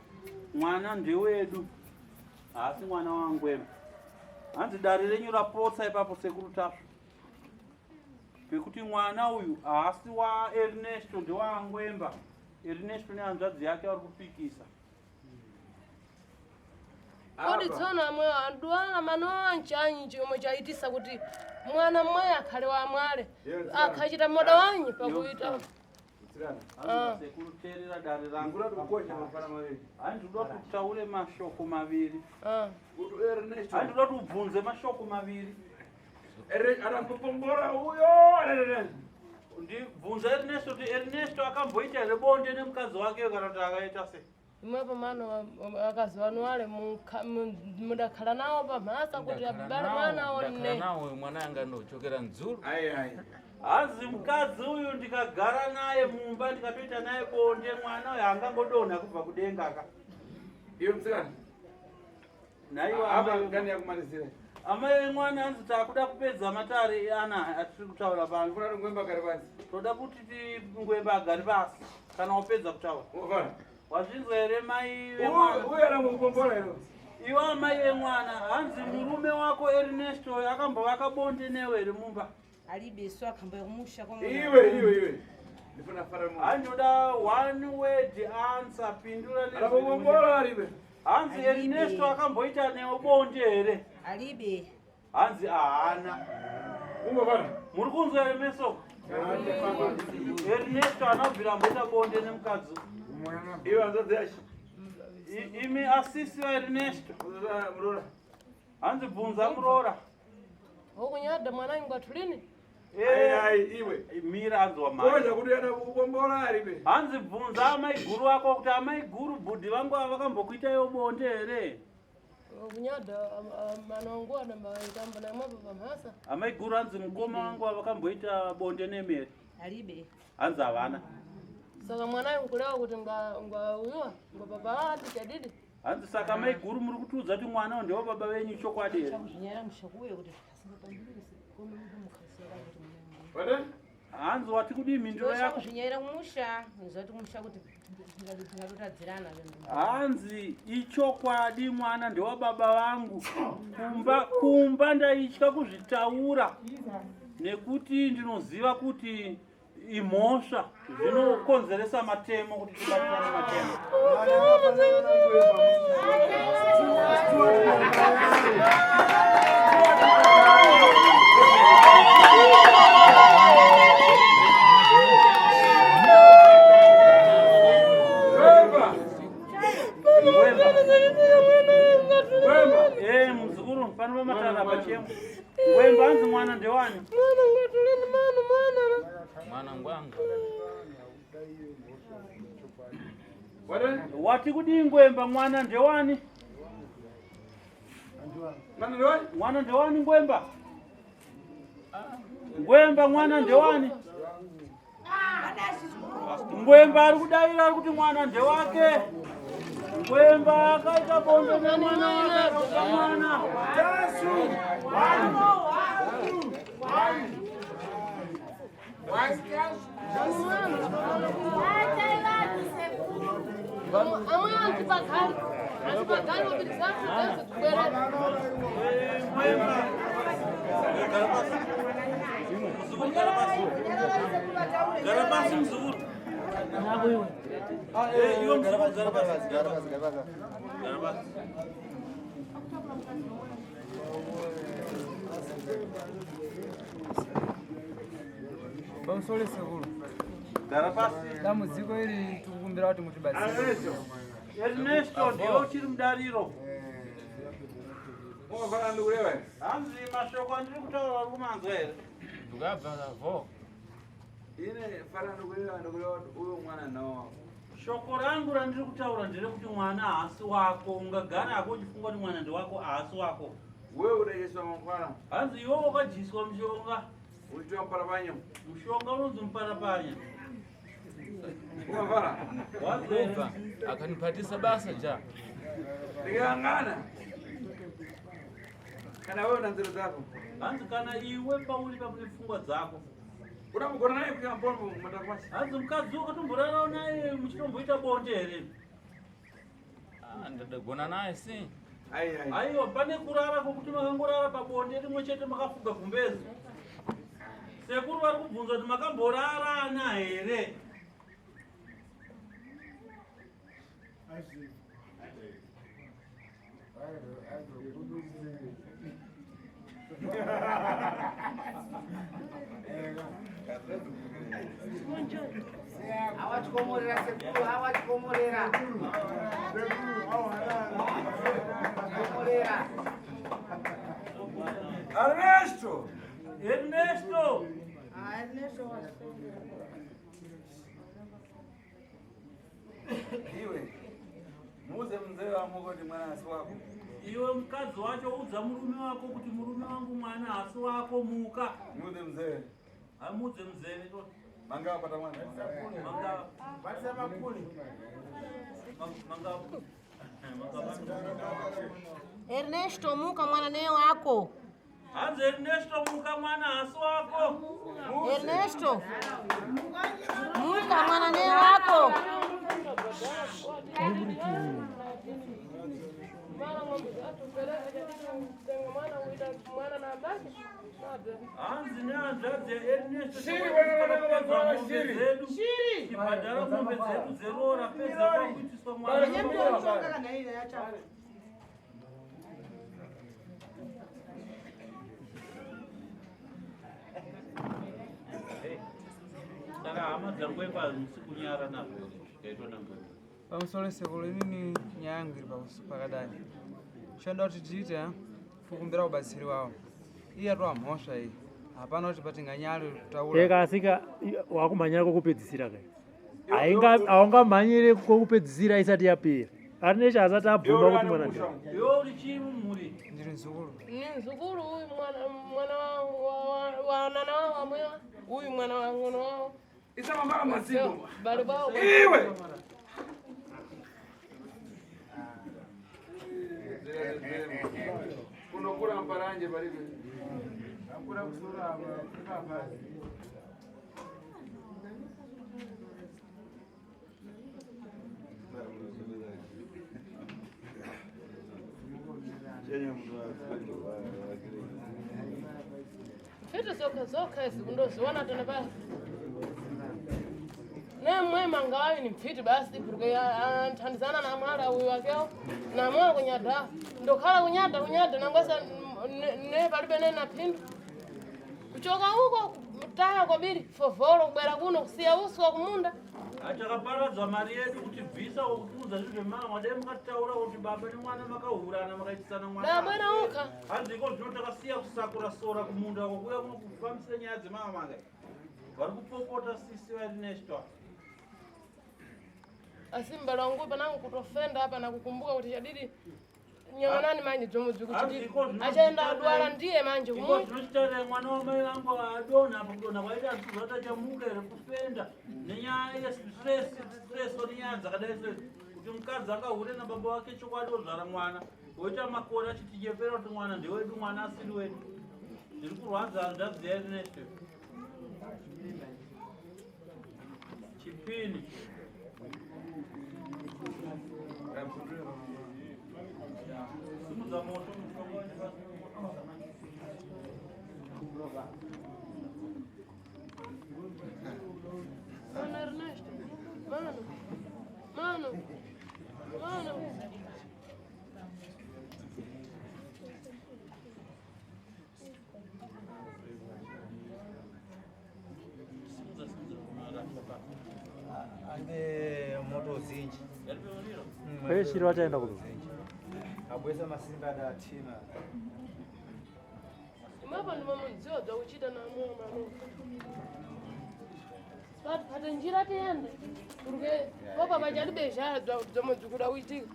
B: mwana ndewedu, haasi mwana wangwemba. Hanzi dare renyu rapotsa ipapo sekuru Tasvu, pekuti mwana uyu haasi waErnesto, ndewaangwemba. Ernesto nehanzvadzi yake vari kupikisa.
C: Kodi tsono amwe adwala manowa nchanyi chomwe chaitisa kuti mwana mmwe akhale wamwale akhachita moda wanyi pakuita.
B: Hanzi sekuru, teerera dare rangu.
G: Ngura tukosha mafana maviri.
B: Hanzi ndoda kuti utaure mashoko maviri.
C: Ah.
G: Kuti Ernesto.
B: Hanzi ndoda kuti ubvunze mashoko maviri.
G: Ere anakupombora uyo. Arere.
B: Ndibvunza Ernesto kuti Ernesto akamboita here bonde nemukadzi wake kana kuti akaita sei?
C: Imwepo mano akazi wanu wale mudakhala nawo pamhasa kuti abale mwana
E: Ndakhala
C: one.
E: nawo mwana anga ndochokera ndzulu.
G: Ai ai.
B: Hanzi mukadzi uyu ndikagara naye mumba ndikatoita naye bonde, mwana uyu haangangodonha kubva kudenga ka.
G: Iwe msikana.
B: Naiwa
G: Apa
B: amai-
G: ngani yakumalizira.
B: Amai vemwana, hanzi takuda kupedza matare ana atiri kutaura pano.
G: Ndifuna kuti ngwemba agare pasi.
B: Toda kuti tingwemba agare pasi kana wapedza kutaura.
G: Ufana.
B: Wazvinzwa here mai vemwana?
G: Uyu anakupombora iro.
B: Iwe amai vemwana, hanzi murume wako Ernesto akambovaka bonde newe here mumba?
I: Alibe so akhamba kumusha kwa
G: Iwe iwe iwe. Ndifuna fara mu.
B: Handoda one word answer, pindura nezwi rimwe.
G: Anakupombora aribe.
B: Hanzi Ernesto akamboita newe bonde here?
I: Alibe.
B: Hanzi ahana.
G: Ungofana.
B: Muri kunzwa here mesoko? Ernesto anobvira amboita bonde nemukadzi.
G: Iwe hanzvadzi yacho.
B: Imi asisi vaErnesto.
G: Muroora.
B: Hanzi bvunza muroora.
C: Wokunyada mwana ingwatulini.
G: Ai ai iwe.
B: Mira, hanzi
G: Koja
B: wamai.
G: kuti anakupombora aribe.
B: Hanzi bvunza amai guru vako kuti amai guru, bhudhi vangu ava vakambokuitaiwo bonde here?
C: Wokunyada manongo adambaitamba naimwepo pamhasa.
B: Amai guru, hanzi mukoma wangu ava vakamboita bonde nemi here?
I: Alibe.
B: Hanzi havana.
C: Saka mwana nkulewa kuti ngwa uyuwa ngwa baba adi chadidi.
B: Hanzi saka amai guru muri kutiudza kuti mwana uyu ndewa baba venyu chokwadi here?
I: Zvinyaya mushakuye kuti asingapandurisi kome munhu mukhazi kuti mwana.
G: Wade?
B: Hanzi wati kudii mhinduro yako?
I: Zvinyaira kumusha, nzoti kumusha kuti tingatotadzirana.
B: Hanzi ichokwadi mwana ndewababa vangu. Kumba ndaitya kuzvitaura nekuti ndinoziva kuti imhosva zvinokonzeresa matemo kuti tibatirane matemo. Muzukuru pano pamatara pachemo. Ngwemba hanzi mwana ndewani?
C: Mwana ngatuleni mwana mwana.
E: Mwana ngwangu.
B: Wati kudii Ngwemba mwana ndewani? Mwana ndewani Ngwemba? Ngwemba mwana ndewani? Ngwemba ari kudaira ari kuti mwana ndewake. Ngwemba akaita bonde nemwana wake mwana.
C: Amwe antipagari. Antipagari wabirizafu zenze kubwerera.
B: Gara pasi muzukuru. Iwe muzukuru gara pasi. Gara pasi.
J: Pamusoro sekuru.
B: Gara pasi.
J: Dambudziko iri tikukumbira kuti mutibatsire.
B: Ernesto ndiwe uchiri mudariro. Hanzi mashoko andiri kutaura uri kumanzwa here?
E: Ndikabva vo.
G: Ine fana ndikureva kuti uyo mwana nawo.
B: Shoko rangu randiri kutaura nderekuti mwana haasi wako. Ungagara hako uchifunga kuti mwana ndewako, haasi wako.
G: Wewe udadyiswa mangwana.
B: Hanzi iwe wakadyiswa mushonga.
G: Uchiitwa muparapanya.
B: Mushonga unonzi muparapanya.
G: Unofara?
E: Wabva akanipatisa basa ja.
G: Ndikangana. Kana wewe una nzira dzako.
B: Hanzi kana iwe pauri pane pfungwa dzako.
G: Unambogona naye kuita mbombo matakwasi.
B: Hanzi mukadzi wakatomborarawo naye muchitomboita bonde here?
E: Ndadagona naye si.
B: Aiwa pane kurara kwokuti makangorara pabonde rimwe chete makafuga gumbezi. Sekuru vari kubvunza kuti makamborarana here?
H: Awatikomorera sekuru, awatikomorera. Komorera.
G: Ernesto!
B: Ernesto!
H: Ah, Ernesto
G: Iwe, muuze mzee wako kuti mwana asi wako.
B: Iwe mukadzi wacho udza murume wako kuti murume wangu mwana hasi wako, muka.
G: Muuze mzee.
B: Amuudze mzee.
G: Manga wapata mwana.
B: Manga.
G: Batisa makuli.
B: Manga.
I: Ernesto muka mwana ne wako.
B: Hanzi Ernesto muka mwana hasi wako.
I: Ernesto muka mwana ne wako.
B: Hanzi nehanzvadzi yaErnesto
G: Shiri, wana, shiri.
B: zedu chibhadhara mombe dzedu dzeroora pedza kwakuitiswa mwana. Saka hama dzangwemba musi kunyara nazvo zvikaitwa nangwemba.
J: Pamusoro sekuru, inini nyaya yangu iri pakadai. Choda kuti tiite kukumbira ubatsiri wavo. Iye atova mhosva iyi. Hapana kuti patinganyare kutaura.
A: Eka asika wakumhanyira kwokupedzisira kai. Haungamhanyire kwokupedzisira isati yapera. Arnesha asati abvuma kuti mwana ndiwe.
B: Iwe uri chii mumhuri?
J: Ndiri mzukuru.
C: Ni mzukuru uyu mwana wa nana wao amwewa. Uyu mwana wa ngono wao.
G: Isa mambara mazibo.
C: Bali bao.
G: Iwe! Kunokura mparanje paribe. Akura kusura apa.
C: Mfiti zokha zokha izi kundoziona tena basi. Nemwe mangawayo ni mfiti basi porque anthandizana na mwala uyu wakewo namwe kunyada ndokhala kunyada kunyada nangwasa ne palibe ne na phindu kuchoka uko taya kwabiri fovolo kubwera kuno kusiya uswa kumunda.
B: Achakaparadza mari yedu kuti bvisa kutiudza zvezvemama wadai mukataura kuti baba nemwana makahurana makaitisana mwana.
C: Dabwera ukha.
B: Hanziko zvino takasiya kusakura sora kumunda uko kuya kuno kufambisa nyaya dzemama manga. Vari kupopota sisi vari.
C: Asi mbalo wangu panangu kutofenda hapa na kukumbuka kuti chadidi nyanganani manje dzomudzi kuti achaenda adwara ndiye manje
B: Iko zvinochitaura mwana wamai vangu adonha apo kudonha kwaita asizota chamuka here kufenda nenyaya yestress stress nenyaya dzakadai sezi kuti mukadzi akahure nababa wake chokwadi ozvara mwana woita makore achitinyepera kuti mwana ndewedu mwana asiri wedu. Zviri kurwadza hanzvadzi yaErnesto. Chipini. Simudza moto mushonga.
C: Mano Ernesto, mano, mano, mano.
B: Simudza simudza marasha.
K: Ane moto zinji.
A: Kweshiri vachaenda kupi?
K: Abwesa masimba adatima.
C: Imapa ndimo mudziwa dzakuchita namwe mano. Pate njira tiende. Porque popa pachalibe zhaa dzomwe dzikuda kuitika.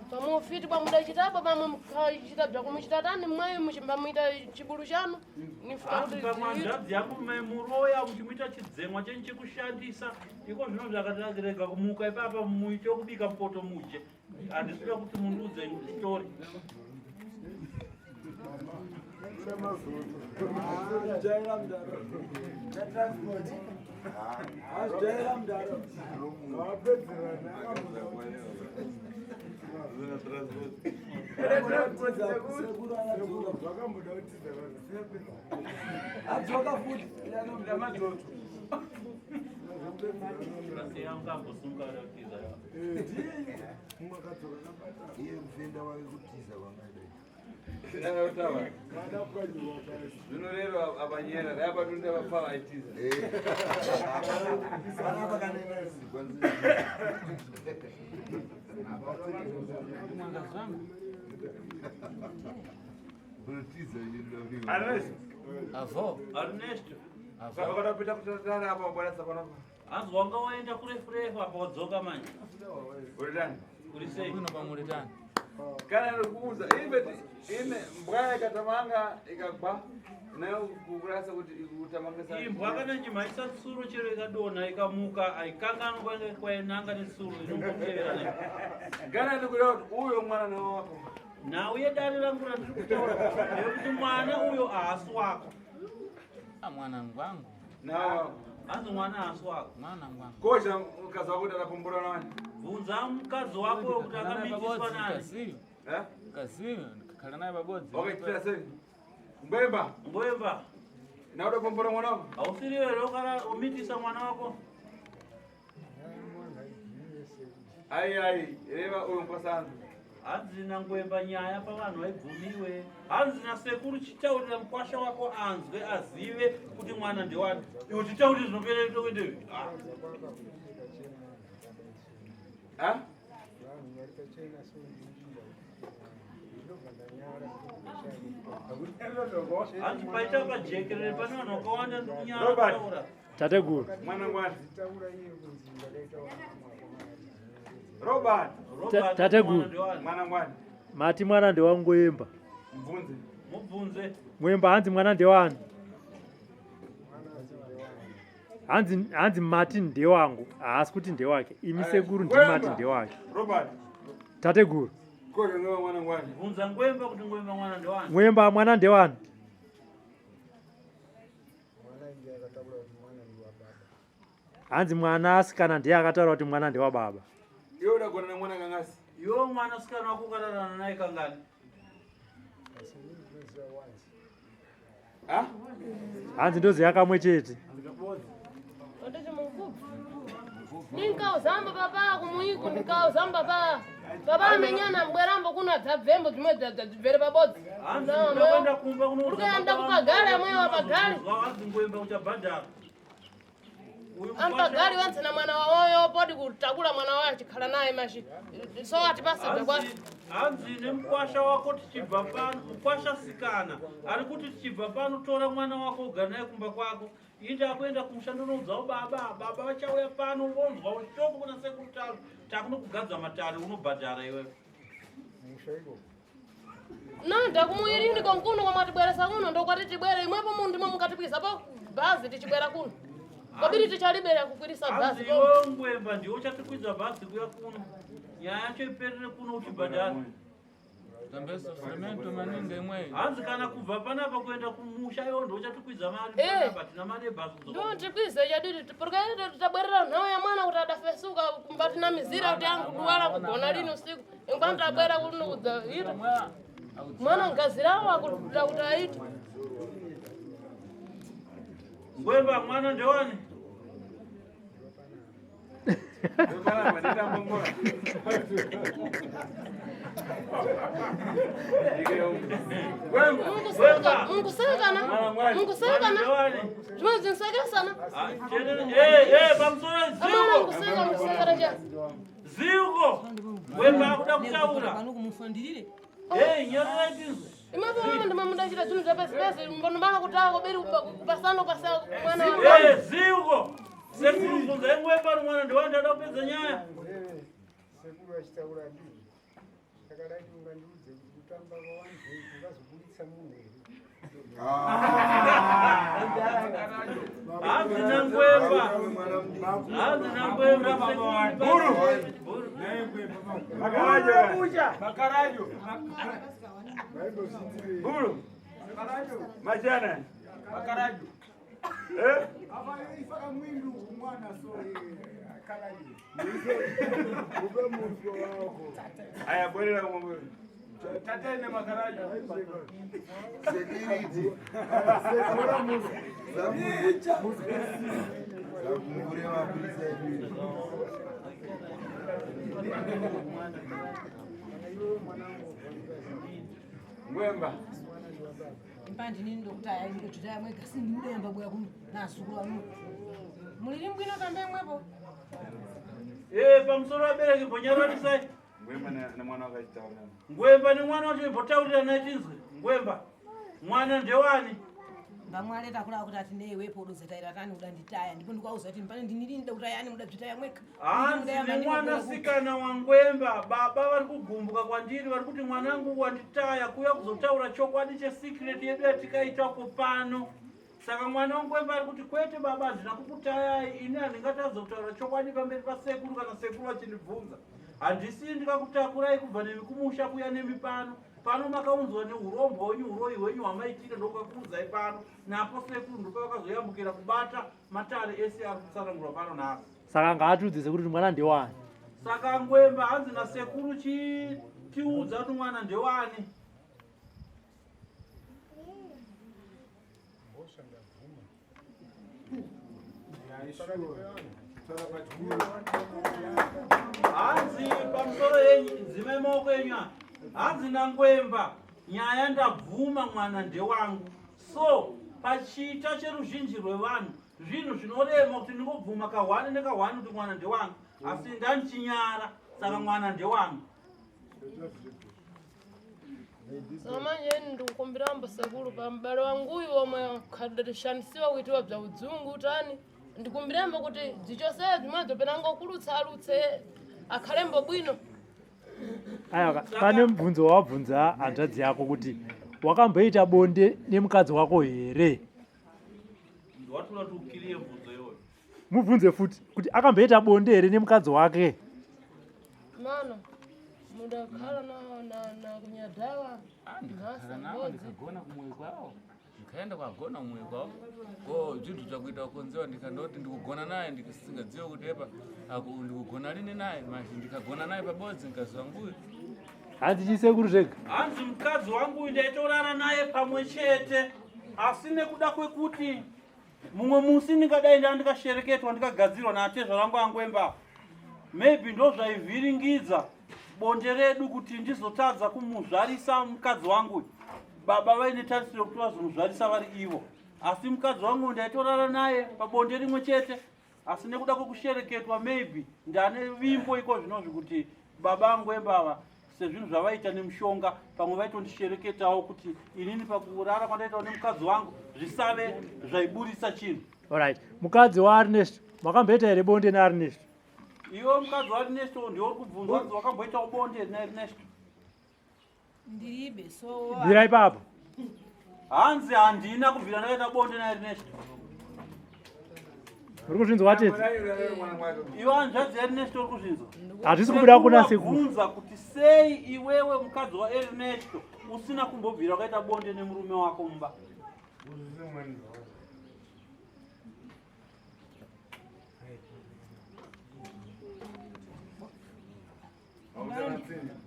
C: Pamufiti pamudachitapo pamwe mukachita bzakumuchita tani mwayi muchimbamuita chibulu chanu. Nifuta kuti
B: Pamwe hanzvadzi yangu muroya muchimuita chidzemwa chenyu chekushandisa iko zvino zvakatirega kumuka ipapa muite kubika mupoto muje. Handisida kuti mundiudze story.
G: Adzoka futi namadzodzo.
B: Asi yangu ambosumuka kuda kutiza.
L: Iye mufenda wake kutiza kwangadai.
G: Zvinoreva abanyera dai vapfa vaitiza.
E: Avo.
B: Ernesto.
G: Wakadapita kutatara apa wabwana panopa.
B: Hanzi wanga waenda kurefu refu apa wadzoka manje.
G: Uritani?
B: Uri sei?
E: Kuno pamuritani.
G: Kana ndikuudza ine mbwa ikatamanga ikagwa nayo kukurasa kuti ikutamangisa.
B: Imbwa kana nyimhaisa tsuro chero ikadonha ikamuka aikanganwa kwainanga netsuro inongotevera nayo.
G: Kana ndikuda kuti uyo mwana nawo wako.
B: Nhau yedare rangu randiri kutaura ndeyekuti mwana uyo haasi wako.
E: Mwana ngwangu.
G: Nawo.
B: Hanzi mwana haasi wako.
E: Mwana ngwangu.
G: Kosha mukadzi wako kuti adapombora nani?
B: Bvunza mukadzi wako kuti akamitiswa nani.
E: Kaziyo.
G: Eh?
E: Kaziyo ndikakhala naye pabodzi.
G: Wakaitira sei? Ngwemba.
B: Ngwemba.
G: Nawe udapombora mwana wako?
B: Hausiri wewe ukara umitisa mwana wako?
G: Ai ai, reva uyo mupasanzu.
B: Hanzi nangwemba nyaya pavanhu vaibvumiwe. Hanzi nasekuru chitaurira mukwasha wako anzwe azive kuti mwana ndewani. Iwe titaurire zvinopera tokuendepi?
G: Ah?
B: Hanzi paita pajekerere pane vanhu vakawanda ndikunyara
G: Robert.
B: kutaura.
A: Tateguru.
G: Mwana ngwani. Robert.
B: Robert,
A: Tateguru.
B: mwana ndewani?
G: Mwana ngwani.
A: Mati mwana ndewangwemba.
G: Mubvunze.
B: Mubvunze.
A: Mwemba hanzi mwana ndewani? Hanzi hanzi mati ndewangu, haasi kuti ndewake. Imi sekuru ndimati ndewake.
G: Robert.
A: Tateguru.
G: Kosha ngwemba mwana ngwani.
B: Bvunza ngwemba kuti ngwemba mwana ndewani.
A: Mwemba mwana ndewani? Hanzi mwana asikana ndiye akataura kuti mwana ndewababa.
G: Iwe udagona nemwana kangasi.
B: Iwe mwana sikana wako ukararana naye kangani?
A: Hanzi ndoziva kamwe chete.
C: Ninkauzamba papa kumuiku ndikauzamba pa papa amenyana mbwerambo kuno adzabvembo dzimwe dzabvere pabodzi.
B: Hanzi unoenda kumba kuno.
C: Uri kuenda kupagari amwewa pagari.
B: Hanzi ngwemba uchabhadhara.
C: Ampagari wenze na mwana wawoyo podi kutakula mwana wayo achikhala naye mashi so atipasibve kwati.
B: Hanzi nemukwasha wako tichibva pano, mukwasha sikana ari kuti tichibva pano tora mwana wako ugare naye kumba kwako. Ini ndakuenda kumusha ndonoudzawo baba, baba vachauya pano vonzwa shoko kuna sekuru Tasvu takunokugadza matare unobhadhara iwewe.
C: No ndakumuirini konkuno kwamwatibweresa kuno ndokwati tibwere imwepo munhu ndimo mukatibwizapo bhazi tichibwera kuno. Kobiri tichalibera kukwirisa
B: Hanzi
C: bhazi.
B: iwewe ngwemba ndiwe uchatikwidza bhazi kuya kuno. Nyaya yacho iperere kuno uchibhadhara.
E: Tambeso maningi imweyi.
B: Hanzi kana kubva panapa kuenda kumusha iwe ndiwe uchatikwidza mari
C: Eh.
B: panapa tina mari yebhazi kudzoka.
C: Ndontikwize chadidi porikaende tabwerera nhawo ya mwana kuti adafesuka kumbatinamizira kuti anguduwala kugona lini usiku ingwani tabwera kuno kudza ita mwana ngazirawo akuda kuti aite
B: Ngwemba mwana ndewani?
C: Mungusekana mungusekana zvimwe zinsekesana
B: Pamusoro
C: amwana mungusekana mungusekana cha
B: Ziuko Ngwemba akuda kutaura. Eh, nyorera tinzwe.
C: imapo mama ndima mudachita zvinhu zvapesipesi mbondomanga kuti akoberi kupasana kupasa mwana
B: Eh, Ziuko. Sekuru bvunzai Ngwemba mwana ndewani ndada kupedza nyaya.
M: Sekuru vachitaura ndizvo ndakada kuti ungandiudze kuti kutamba kwawanzei kungazoburitsa munhu here?
B: Hanzi naNgwemba. Hanzi naNgwemba
G: Buru. Makarajo. Makarajo. Buru. Machana. Makarajo. Eh?
M: Ifaka mwindu mwana so kalaji.
G: Aya bwerera kumwe. Tatene makarajo.
L: Security. Zakungure mapurisa edu.
G: Ngwemba.
I: Impandi nini ndokutaya ndikutaya mwega sindimudemba bwa kuno nasukulu anu muliri mbwino kambe mwepo.
B: Eh, pamusoro vabereki bonyararisai.
G: Ngwemba na mwana wakachitaura.
B: Ngwemba nemwana wacho imbotaurira naye tinzwe. Ngwemba. Mwana ndewani?
I: Vamwaleta kula kuti ati newepo udozetaira tani udanditaya ndipo ndikauza kuti mpane ndiniri ndakutayani mudabzitaya mwega.
B: Hanzi nemwanasikana waNgwemba, baba vari kugumbuka kwandiri, vari kuti mwanangu wanditaya kuuya kuzotaura chokwadi chesikireti yedu yatikaitako pano. Saka mwana waNgwemba ari kuti kwete baba, handina kukutayai, ini handingatadza kutaura chokwadi pamberi pasekuru kana sekuru vachindibvunza. Handisi ndikakutakurai kubva nemi kumusha kuuya nemi pano. Pano makaunzwa neurombwa hwenyu, uroyi hwenyu hwamaitira ndokakuunzai pano. Napo sekuru ndopavakazoyambukira kubata matare ese ari kutsanangurwa pano nhasi.
A: Saka ngaatiudze sekuru kuti mwana ndewani.
B: Saka Ngwemba hanzi nasekuru chitiudza kuti mwana ndewani.
M: Mhosva ndabvuma.
B: Hanzi pamusoro yenyu dzimai maoko enyu aya. Hanzi naNgwemba nyaya ndabvuma mwana ndewangu. So pachiita cheruzhinji rwevanhu zvinhu zvinorema kuti ndingobvuma kahwani nekahwani kuti mwana ndewangu, asi ndandichinyara saka mwana ndewangu.
C: So manje ini ndikukumbirambo sekuru pamubalo wanguyu omwe khadashandisiwa kuitiwa bya udzungu tani ndikumbirambo kuti dzichose zimwedzo penangokulutsa alutse akhalembo bwino.
A: Aiwa, pane mubvunzo wawabvunza hanzvadzi yako kuti wakamboita bonde nemukadzi wako here?
B: Watoda kuti ukiriye mubvunzo iwoyo.
A: Mubvunze futi kuti akamboita bonde here nemukadzi wake.
C: Mana mudakhala na kunyadawa
E: Ndikakhala nawo ndikagona kumwe kwawo ndikaenda kwagona kumwe kwawo ko zvinhu zvakuita kukonzewa ndikandoti ndikugona naye ndisingadziwe kuti epa ndikugona lini naye manje ndikagona naye pabodzi ndikaziva nguyu.
A: Hanzi chisekuru zvega.
B: Hanzi mukadzi wangu uyu ndaitorara naye pamwe chete. Asi nekuda kwekuti mumwe musi ndingadai ndaa ndikashereketwa ndikagadzirwa naatezvara vangu angwemba, maybe ndozvaivhiringidza bonde redu kuti ndizotadza kumuzvarisa mukadzi wangu. Baba vaine tarisiro yekuti vazomuzvarisa vari ivo, asi mukadzi wangu ndaitorara naye pabonde rimwe chete, asi nekuda kwekushereketwa maybe ndane vimbo iko zvinozvi kuti baba angwemba ava sezvinhu zvavaita nemushonga pamwe vaitondishereketawo kuti inini pakurara kwandaitawo nemukadzi wangu zvisave zvaiburitsa chinhu.
A: Alright, mukadzi waArnest makamboita here bonde naArnest?
B: Iwe mukadzi waErnesto ndiwe uri kubvunzwa kuti wakamboitawo bonde naErnesto?
I: Ndiribe so.
A: Bvira ipapo.
B: Hanzi handina kubvira ndakaita bonde naErnesto.
A: Uri kuzvinzwa tete?
B: Iwe hanzvadzi yaErnesto uri kuzvinzwa?
A: Hazvisi kubuda kuna sekuru.
B: Bvunza kuti sei iwewe mukadzi waErnesto usina kumbobvira wakaita bonde nemurume wako mumba?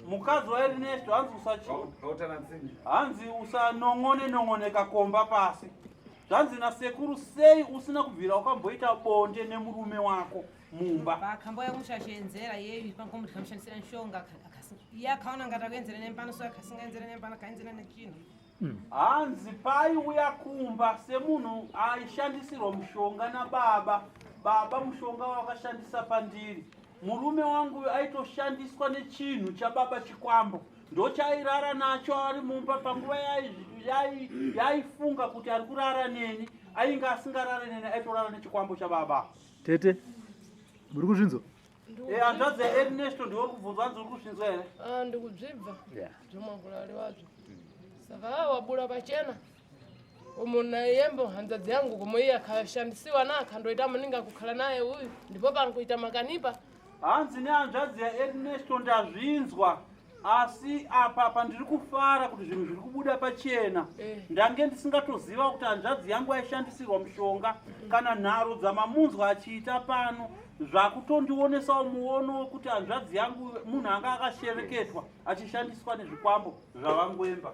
B: Mukadzi waErnesto hanzi usachi hanzi usanon'one non'one kakomba pasi. Zvanzi nasekuru sei usina kubvira wakamboita bonde nemurume wako mumba?
I: Pakamboya kumushashenzera iyeyu pangomuti kamushandisira mishonga iye akaona ngati akuenzera nempano so akasingaenzera nempano akaenzera nechinhu.
B: Hanzi paiuya kumba semunhu aishandisirwa mushonga nababa, baba mushonga wakashandisa pandiri. Murume wangu aitoshandiswa nechinhu chababa chikwambo, ndochairara nacho ari mumba panguva yaifunga kuti ari kurara neni, ainge asingarare neni, aitorara nechikwambo chababa.
A: Tete, muri kuzvinzwa?
B: Hanzvadzi yaErnesto ndiwe uri kubvunzwa, hanzi uri kuzvinzwa here?
C: Ah, ndikudzvibva zvomakulali wazvo saka ah, wabula pachena umu naiyembo hanzadzi yangu kumo iye akashandisiwa na akhandoita muninga kukhala naye uyu ndipo pankuita makanipa.
B: Hanzi nehanzvadzi yaErnesto ndazvinzwa, asi apa pandiri kufara kuti zvinhu zviri kubuda pachena. Ndange ndisingatoziva kuti hanzvadzi yangu aishandisirwa mushonga kana nharo dzamamunzwa achiita pano zvakutondionesawo muono wekuti hanzvadzi yangu munhu anga akashereketwa achishandiswa nezvikwambo zvavangwemba.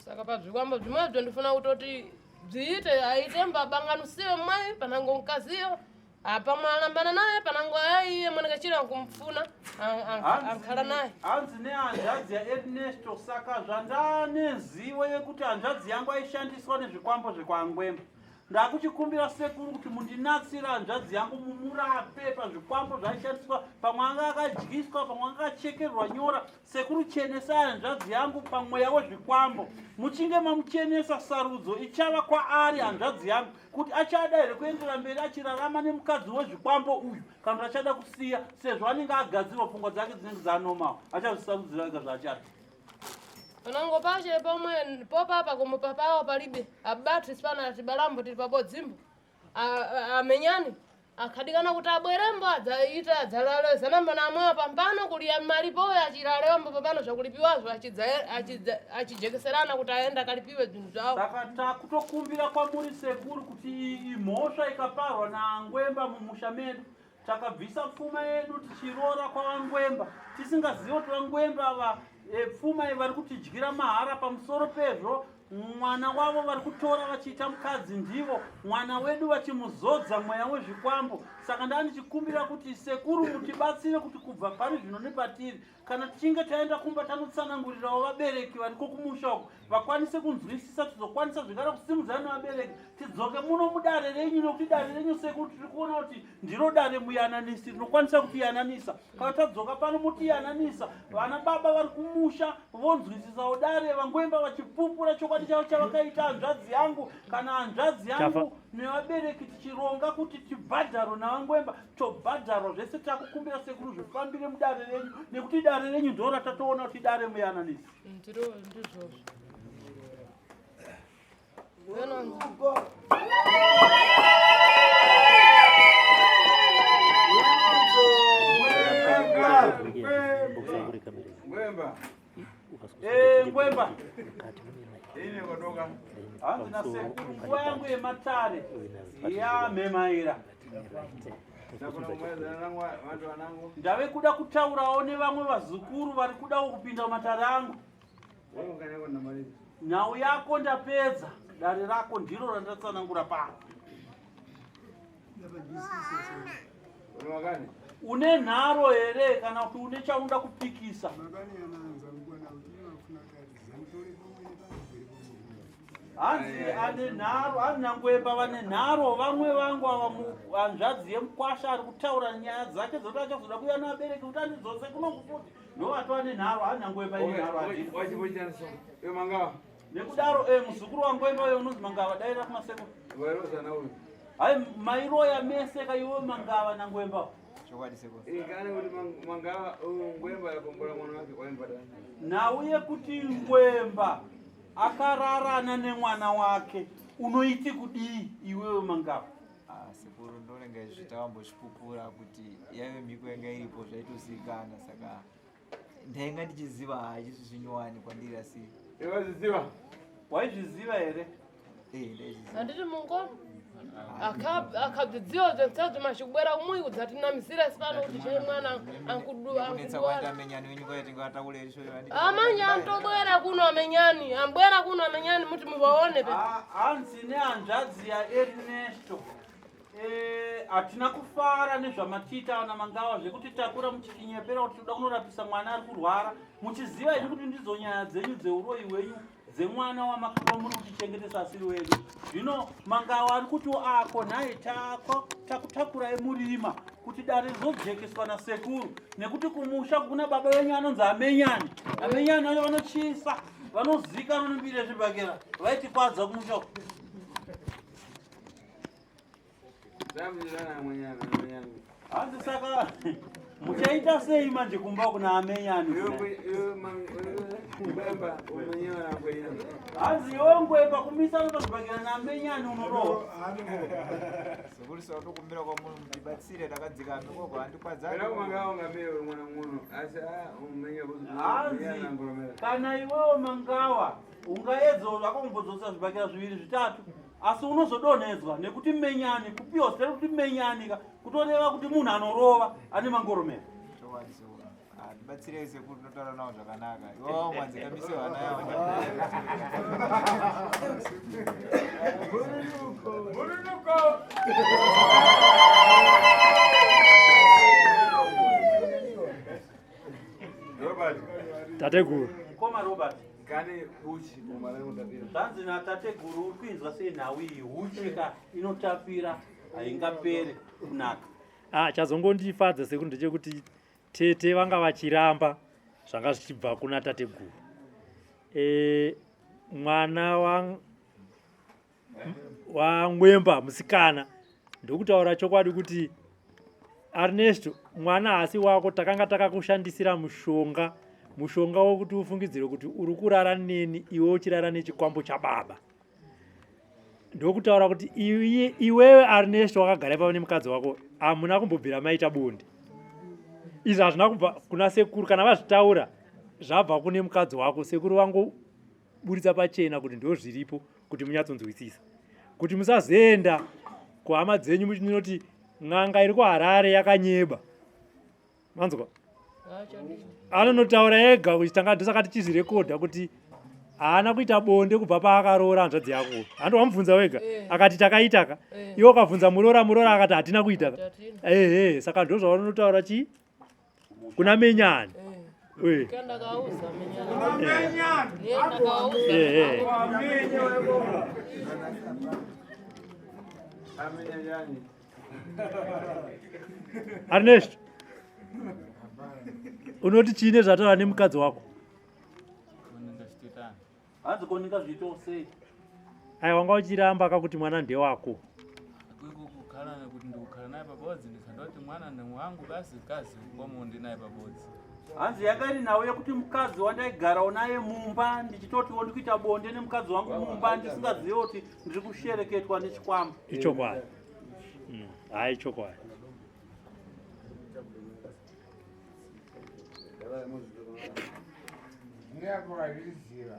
C: Saka pazvikwambo zvimwezvo ndifuna kutoti bziite aite mbabanganusiwe mai panango mkaziyo apa mwalambana naye panango aiye mwanakachira kumfuna ankhala naye.
B: Hanzi nehanzvadzi yaErnesto saka zvandanezivo yekuti hanzvadzi yangu aishandiswa nezvikwambo zvekwangwemba, ndakuchikumbira sekuru kuti mundinatsire hanzvadzi yangu mumurape pazvikwambo zvaishandiswa, pamwe anga akadyiswa, pamwe anga akachekerwa nyora. Sekuru chenesai hanzvadzi yangu pamweya wezvikwambo. Muchinge mamuchenesa sarudzo ichava kwaari hanzvadzi yangu kuti achada here kuendera mberi achirarama nemukadzi wezvikwambo uyu kana kuti achada kusiya, sezvo anenge agadzirwa pfungwa dzake dzinenge dzanormal, achazvisarudzira ega zvaachada.
C: Panango pache pomwe popapa kumupa pawo palibe abati sipana tibalambo tiri pabodzimbo amenyani akadikana kuti abwerembo adzaita adzalale zanamba namwewa pampano kuliya malipo achilalewambo papano zvakulipiwazvo achijekeserana kuti aenda akalipiwe zvinhu zvawo.
B: Saka takutokumbira kwamuri sekuru kuti iyi imhosva ikaparwa naangwemba mumusha medu. Takabvisa pfuma yedu tichiroora kwavangwemba tisingazivi kuti vangwemba ava pfuma iyi vari kutidyira mahara. Pamusoro pezvo mwana wavo vari kutora vachiita mukadzi ndivo mwana wedu vachimuzodza mweya wezvikwambo. Saka ndaa ndichikumbira kuti sekuru mutibatsire kuti kubva pari zvino nepatiri kana tichinge taenda kumba tanotsanangurirawo vabereki variko kumusha uko vakwanise kunzwisisa, tizokwanisa zvekare kusimudzana nevabereki tidzoke muno mudare renyu, nekuti dare renyu sekuru tiri kuona kuti ndiro dare muyananisi rinokwanisa kutiyananisa. Kana tadzoka pano motiyananisa, vana baba vari kumusha vonzwisisawo dare, vangwemba vachipupura chokwadi chavo chavakaita hanzvadzi yangu kana hanzvadzi yangu nevabereki tichironga kuti tibhadharwe navangwemba, tobhadharwa zvese. Takukumbira sekuru zvifambire mudare renyu, nekuti dare renyu ndo ratatoona kuti dare muyananisi.
C: Ndiro ndizvozvo.
G: Ngwemba.
B: Ngwemba. Hanzi nasekuru nguva yangu yematare yamhemaira. Ndave kuda kutaurawo nevamwe vazukuru vari kudawo kupinda mumatare angu. Nhau yako ndapedza. Dare rako ndiro randatsanangura pano. Une nharo here kana kuti une chaunoda kupikisa? Hanzi ane nharo, hanzi nangwemba vane nharo, vamwe vangu ava hanzvadzi yemukwasha ari kutaura nyaya dzake dzoti achazoda kuuya nevabereki kuti andidzose kuno kufuti ndovatova nenharo, hanzi nangwemba ine nharo handina. Nekudaro eh, muzukuru wangwemba uyo unonzi Mangava, daira kuna sekuru. Hai mairoya mese ka iwe Mangava nangwemba.
L: Chokwadi sekuru. Ingane kuti
G: Mangava Ngwemba yakombora mwana wake kwaimba dani.
B: Nhau yekuti Ngwemba akararana nemwana wake unoiti kudii iwewe Mangava?
L: Ah, sekuru ndonenge izvi tawambochipupura kuti yaive mhiko yanga iripo zvaitozivikana saka ndainga ndichiziva hachisi zvinyowani kwandiri asi
G: Waizviziva?
B: Waizviziva here?
L: Eh, ndaizviziva.
C: Handiti mungo akabzidziwa zvensadzo mashikubwera umuyi kudzatinamisira sipano kuti chee mwana
L: Kunetsa kwaita amenyani wenyu kwaita tingataure iso
C: amanye antobwera kuno amenyani ambwera kuno amenyani muti muvaone pe
B: Hanzi nehanzvadzi yaErnesto Eh, hatina kufara nezvamatiita vana Mangawa zvekuti takura muchitinyepera kuti toda kunorapisa mwana ari kurwara muchiziva here kuti ndidzo nyaya dzenyu dzeuroyi hwenyu dzemwana wamakapa muri kutichengetesa asiri wedu. Zvino Mangawa ari kutiwo ako nhai tako takutakurai murima kuti dare rizojekeswa nasekuru nekuti kumusha kuna baba venyu anonzi Amenyani. Amenyani vacho vanotyisa, vanozikanwa nembiri yezvibhakera, vaitikwadza kumusha uku. Hanzi saka muchaita sei manje kumba kuna Amenyani? Hanzi iwe Ngwemba kumisa unotozvibhakira naAmenyani unorohwa.
L: Sekuru sawatokumbira kwamuri mutibatsire takadzika mikoko handikwadzani.
B: Hanzi kana iwewo Mangawa ungaedza zvako kumbodzosa zvibhakera zviviri zvitatu asi unozodonhedzwa nekuti menyani kupiwa zita rekuti menyani ka kutoreva kuti munhu anorova ane mangoromera.
L: Chokwadi sekuru. Ah, ndibatsirei sekuru tinotaura nawo zvakanaka. Iwawo mwadzikamise vana yavo.
G: Robert.
A: Tateguru.
B: Mukoma Robert.
G: Kane uchi umara unotapira.
B: Zvanzi natateguru uri kuinzwa sei nhau iyi huchi ka inotapira haingapere kunaka.
A: Ah, chazongondifadza sekuru ndechekuti tete vanga vachiramba zvanga zvichibva kuna tateguru. E, mwana wa waNgwemba musikana ndokutaura chokwadi kuti Ernesto mwana haasi wako, takanga takakushandisira mushonga, mushonga wekuti ufungidzire kuti uri kurara neni iwe uchirara nechikwambo chababa. Ndokutaura kuti iwewe Ernesto wakagara ipapo nemukadzi wako hamuna kumbobvira maita bonde. Izvi hazvina kubva kuna sekuru, kana vazvitaura zvabva kune mukadzi wako, sekuru vangu buritsa pachena kuti ndozviripo kuti munyatsonzwisisa kuti musazoenda kuhama dzenyu muchinoti n'anga iri kuHarare yakanyeba. Manzwa? Anonotaura ega kuti tanga ndosaka tichizvirekodha kuti haana kuita bonde kubva paakaroora hanzvadzi yako. Handi wamubvunza wega akati takaita ka. Iwe ukabvunza muroora, muroora akati hatina kuita ka. Ehe, saka ndozvavanotaura chii kuna Menyani. Eh. Eh, eh. Ernest, unoti chii nezvataura nemukadzi wako?
B: Hanzi ko ndingazviitawo sei?
A: Aiwa wanga uchiramba ka kuti mwana ndewako.
E: Iko kukhala nekuti ndikukhala naye pabodzi ndikandoti mwana ndewangu basi kazi komo ndinaye pabodzi.
B: Hanzi yanga iri nhau yekuti mukadzi wandaigarawo naye mumba ndichitotiwo ndikuita bonde nemukadzi wangu mumba ndisingazive kuti ndiri kushereketwa nechikwambo.
A: Ichokwadi. Hayi ichokwadi.
M: Ndiyakwaziziva.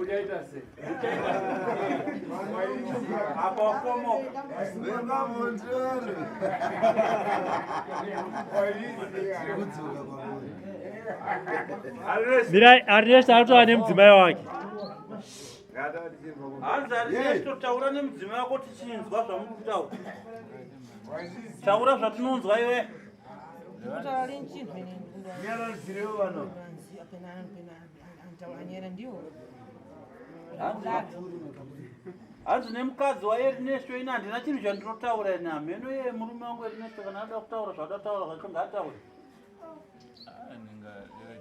G: Uchaita sei?
B: Apa wakomoka.
A: Mirai, Ernest ari kutaura nemudzimai wake.
B: Hanzi Ernesto, taura nemudzimai wako tichinzwa zvamuri kutaura. Taura zvatinonzwa iwe. Hanzi nemukadzi waErnesto, ini handina chinhu chandinotaura ini, hameno iye murume wangu Ernesto kana anoda kutaura zvaada kutaura zvacho ngaataure.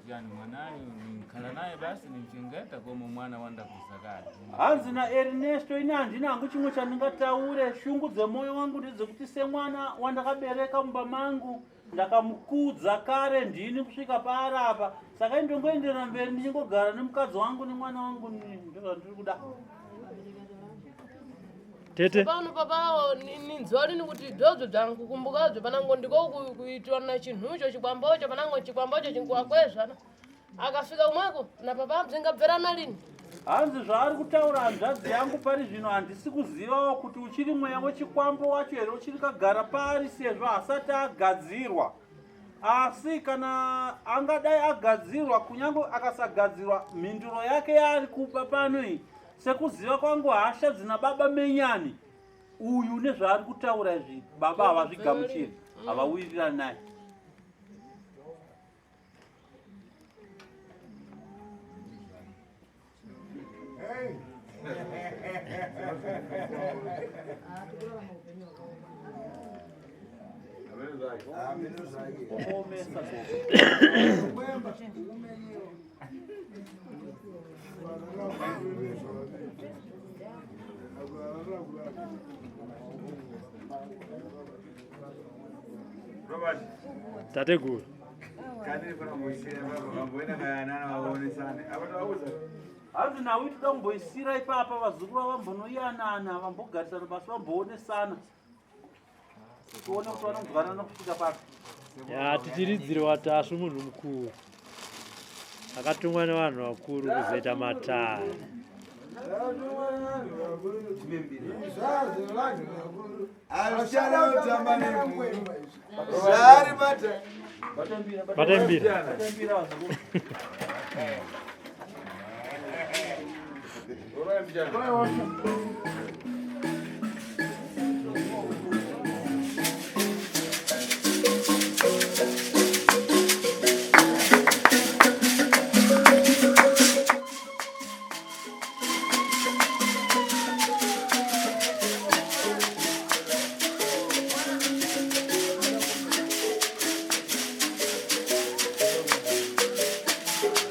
E: Yani mwanayo nikhala naye basi nimchengeta koma mwana wandakuzakati.
B: Hanzi naErnesto, ini handina hangu chimwe chandingataure. Shungu dzemwoyo wangu ndedzekuti semwana wandakabereka mumba mangu ndakamukudza kare ndini kusvika paarapa, saka indongoenderera mberi ndichingogara nemukadzi wangu nemwana wangu, ndozvandiri kuda.
A: Tete.
C: Pano papawo ninzwa lini kuti dzodzo dzangu kumbukazvo panango ndiko kuitwa na chinhucho chikwambocho panango chikwambocho chinkuwakwezvana akafika umweko na papa bzingabverana lini.
B: Hanzi zvaari kutaura hanzvadzi yangu pari zvino handisi kuzivawo kuti uchiri mweya wechikwambo wacho here uchiri kagara paari, sezvo hasati agadzirwa. Asi kana angadai agadzirwa, kunyange akasagadzirwa, mhinduro yake yaari kupa pano iyi, sekuziva kwangu hasha dzina baba Menyani uyu nezvaari kutaura izvi, baba havazvigamuchiri, havawirirani naye. Wakaomesa gogo.
A: Tateguru.
B: Hanzi nawe toda kumboisira ipapa vazukuru vambonoyanana, vambogarisana pasi, vamboonesana, tione kuti vanonzwanana kusvika papi.
A: Ya, tichiridzire waTasvu, munhu mukuru akatumwa nevanhu vakuru kuzoita matare.
G: Anoshanda kutamba nemhuru. Zvaari bata.
A: Batembira.
B: Batembira vazukuru.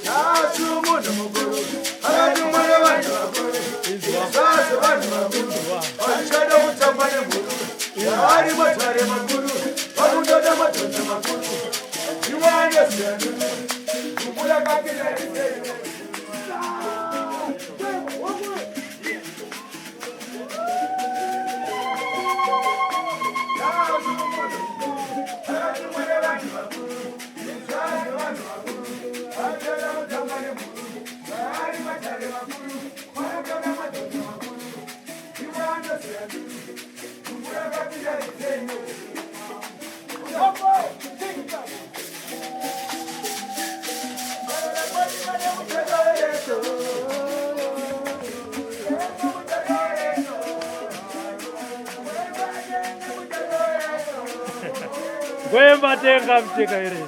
G: Tasu munhu mukuru akatumwa nevanhu vakuru, zvazo vanhu vakuru vachada kutamba nemhuru, ari matare makuru vakundoda madhodha makuru, iwe anoziva nduru gumbu rakapinda risei.
A: Gwemba tenga mteka ere.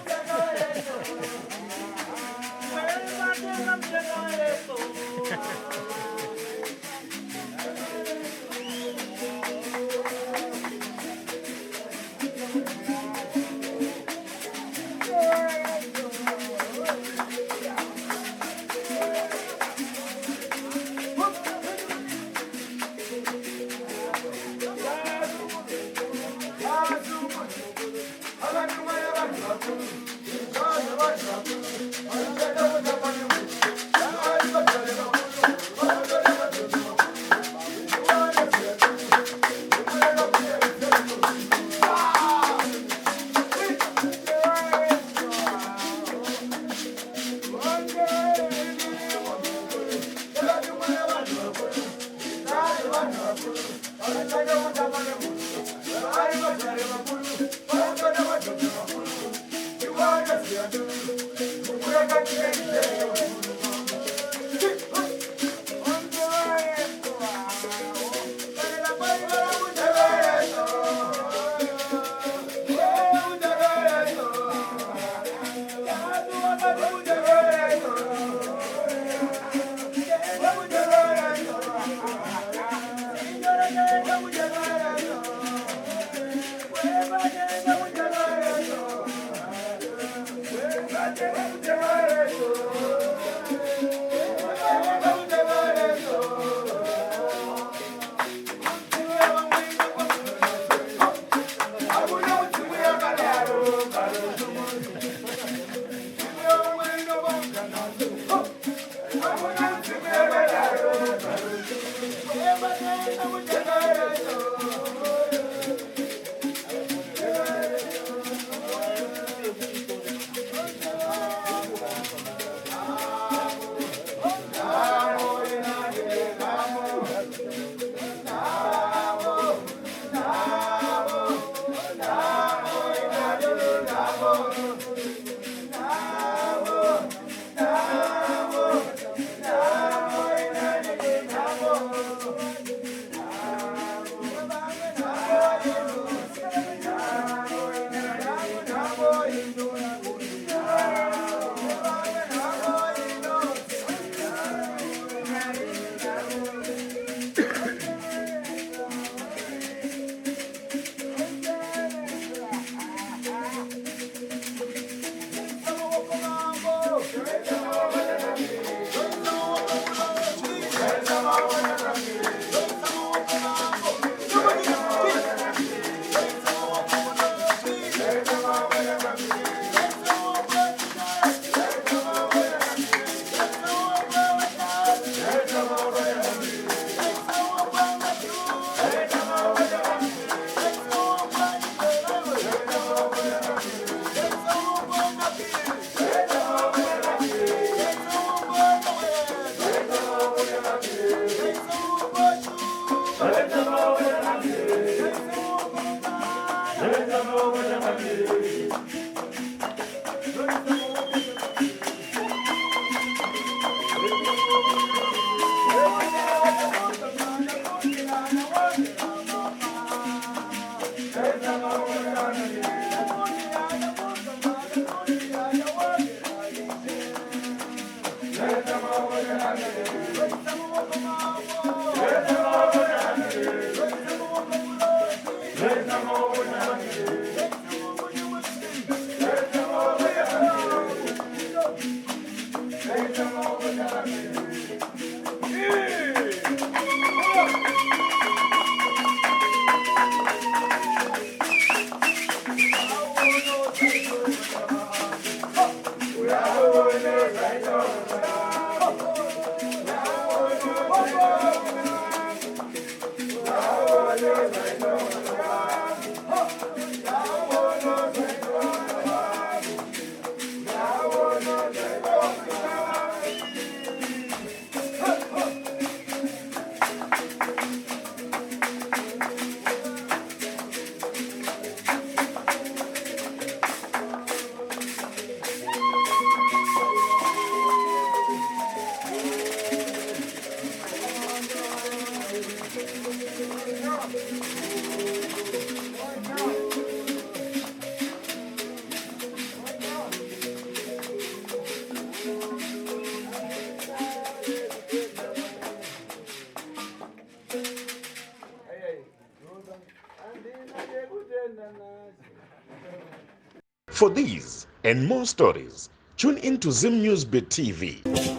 F: For these and more stories, tune in to Zim News Bit TV.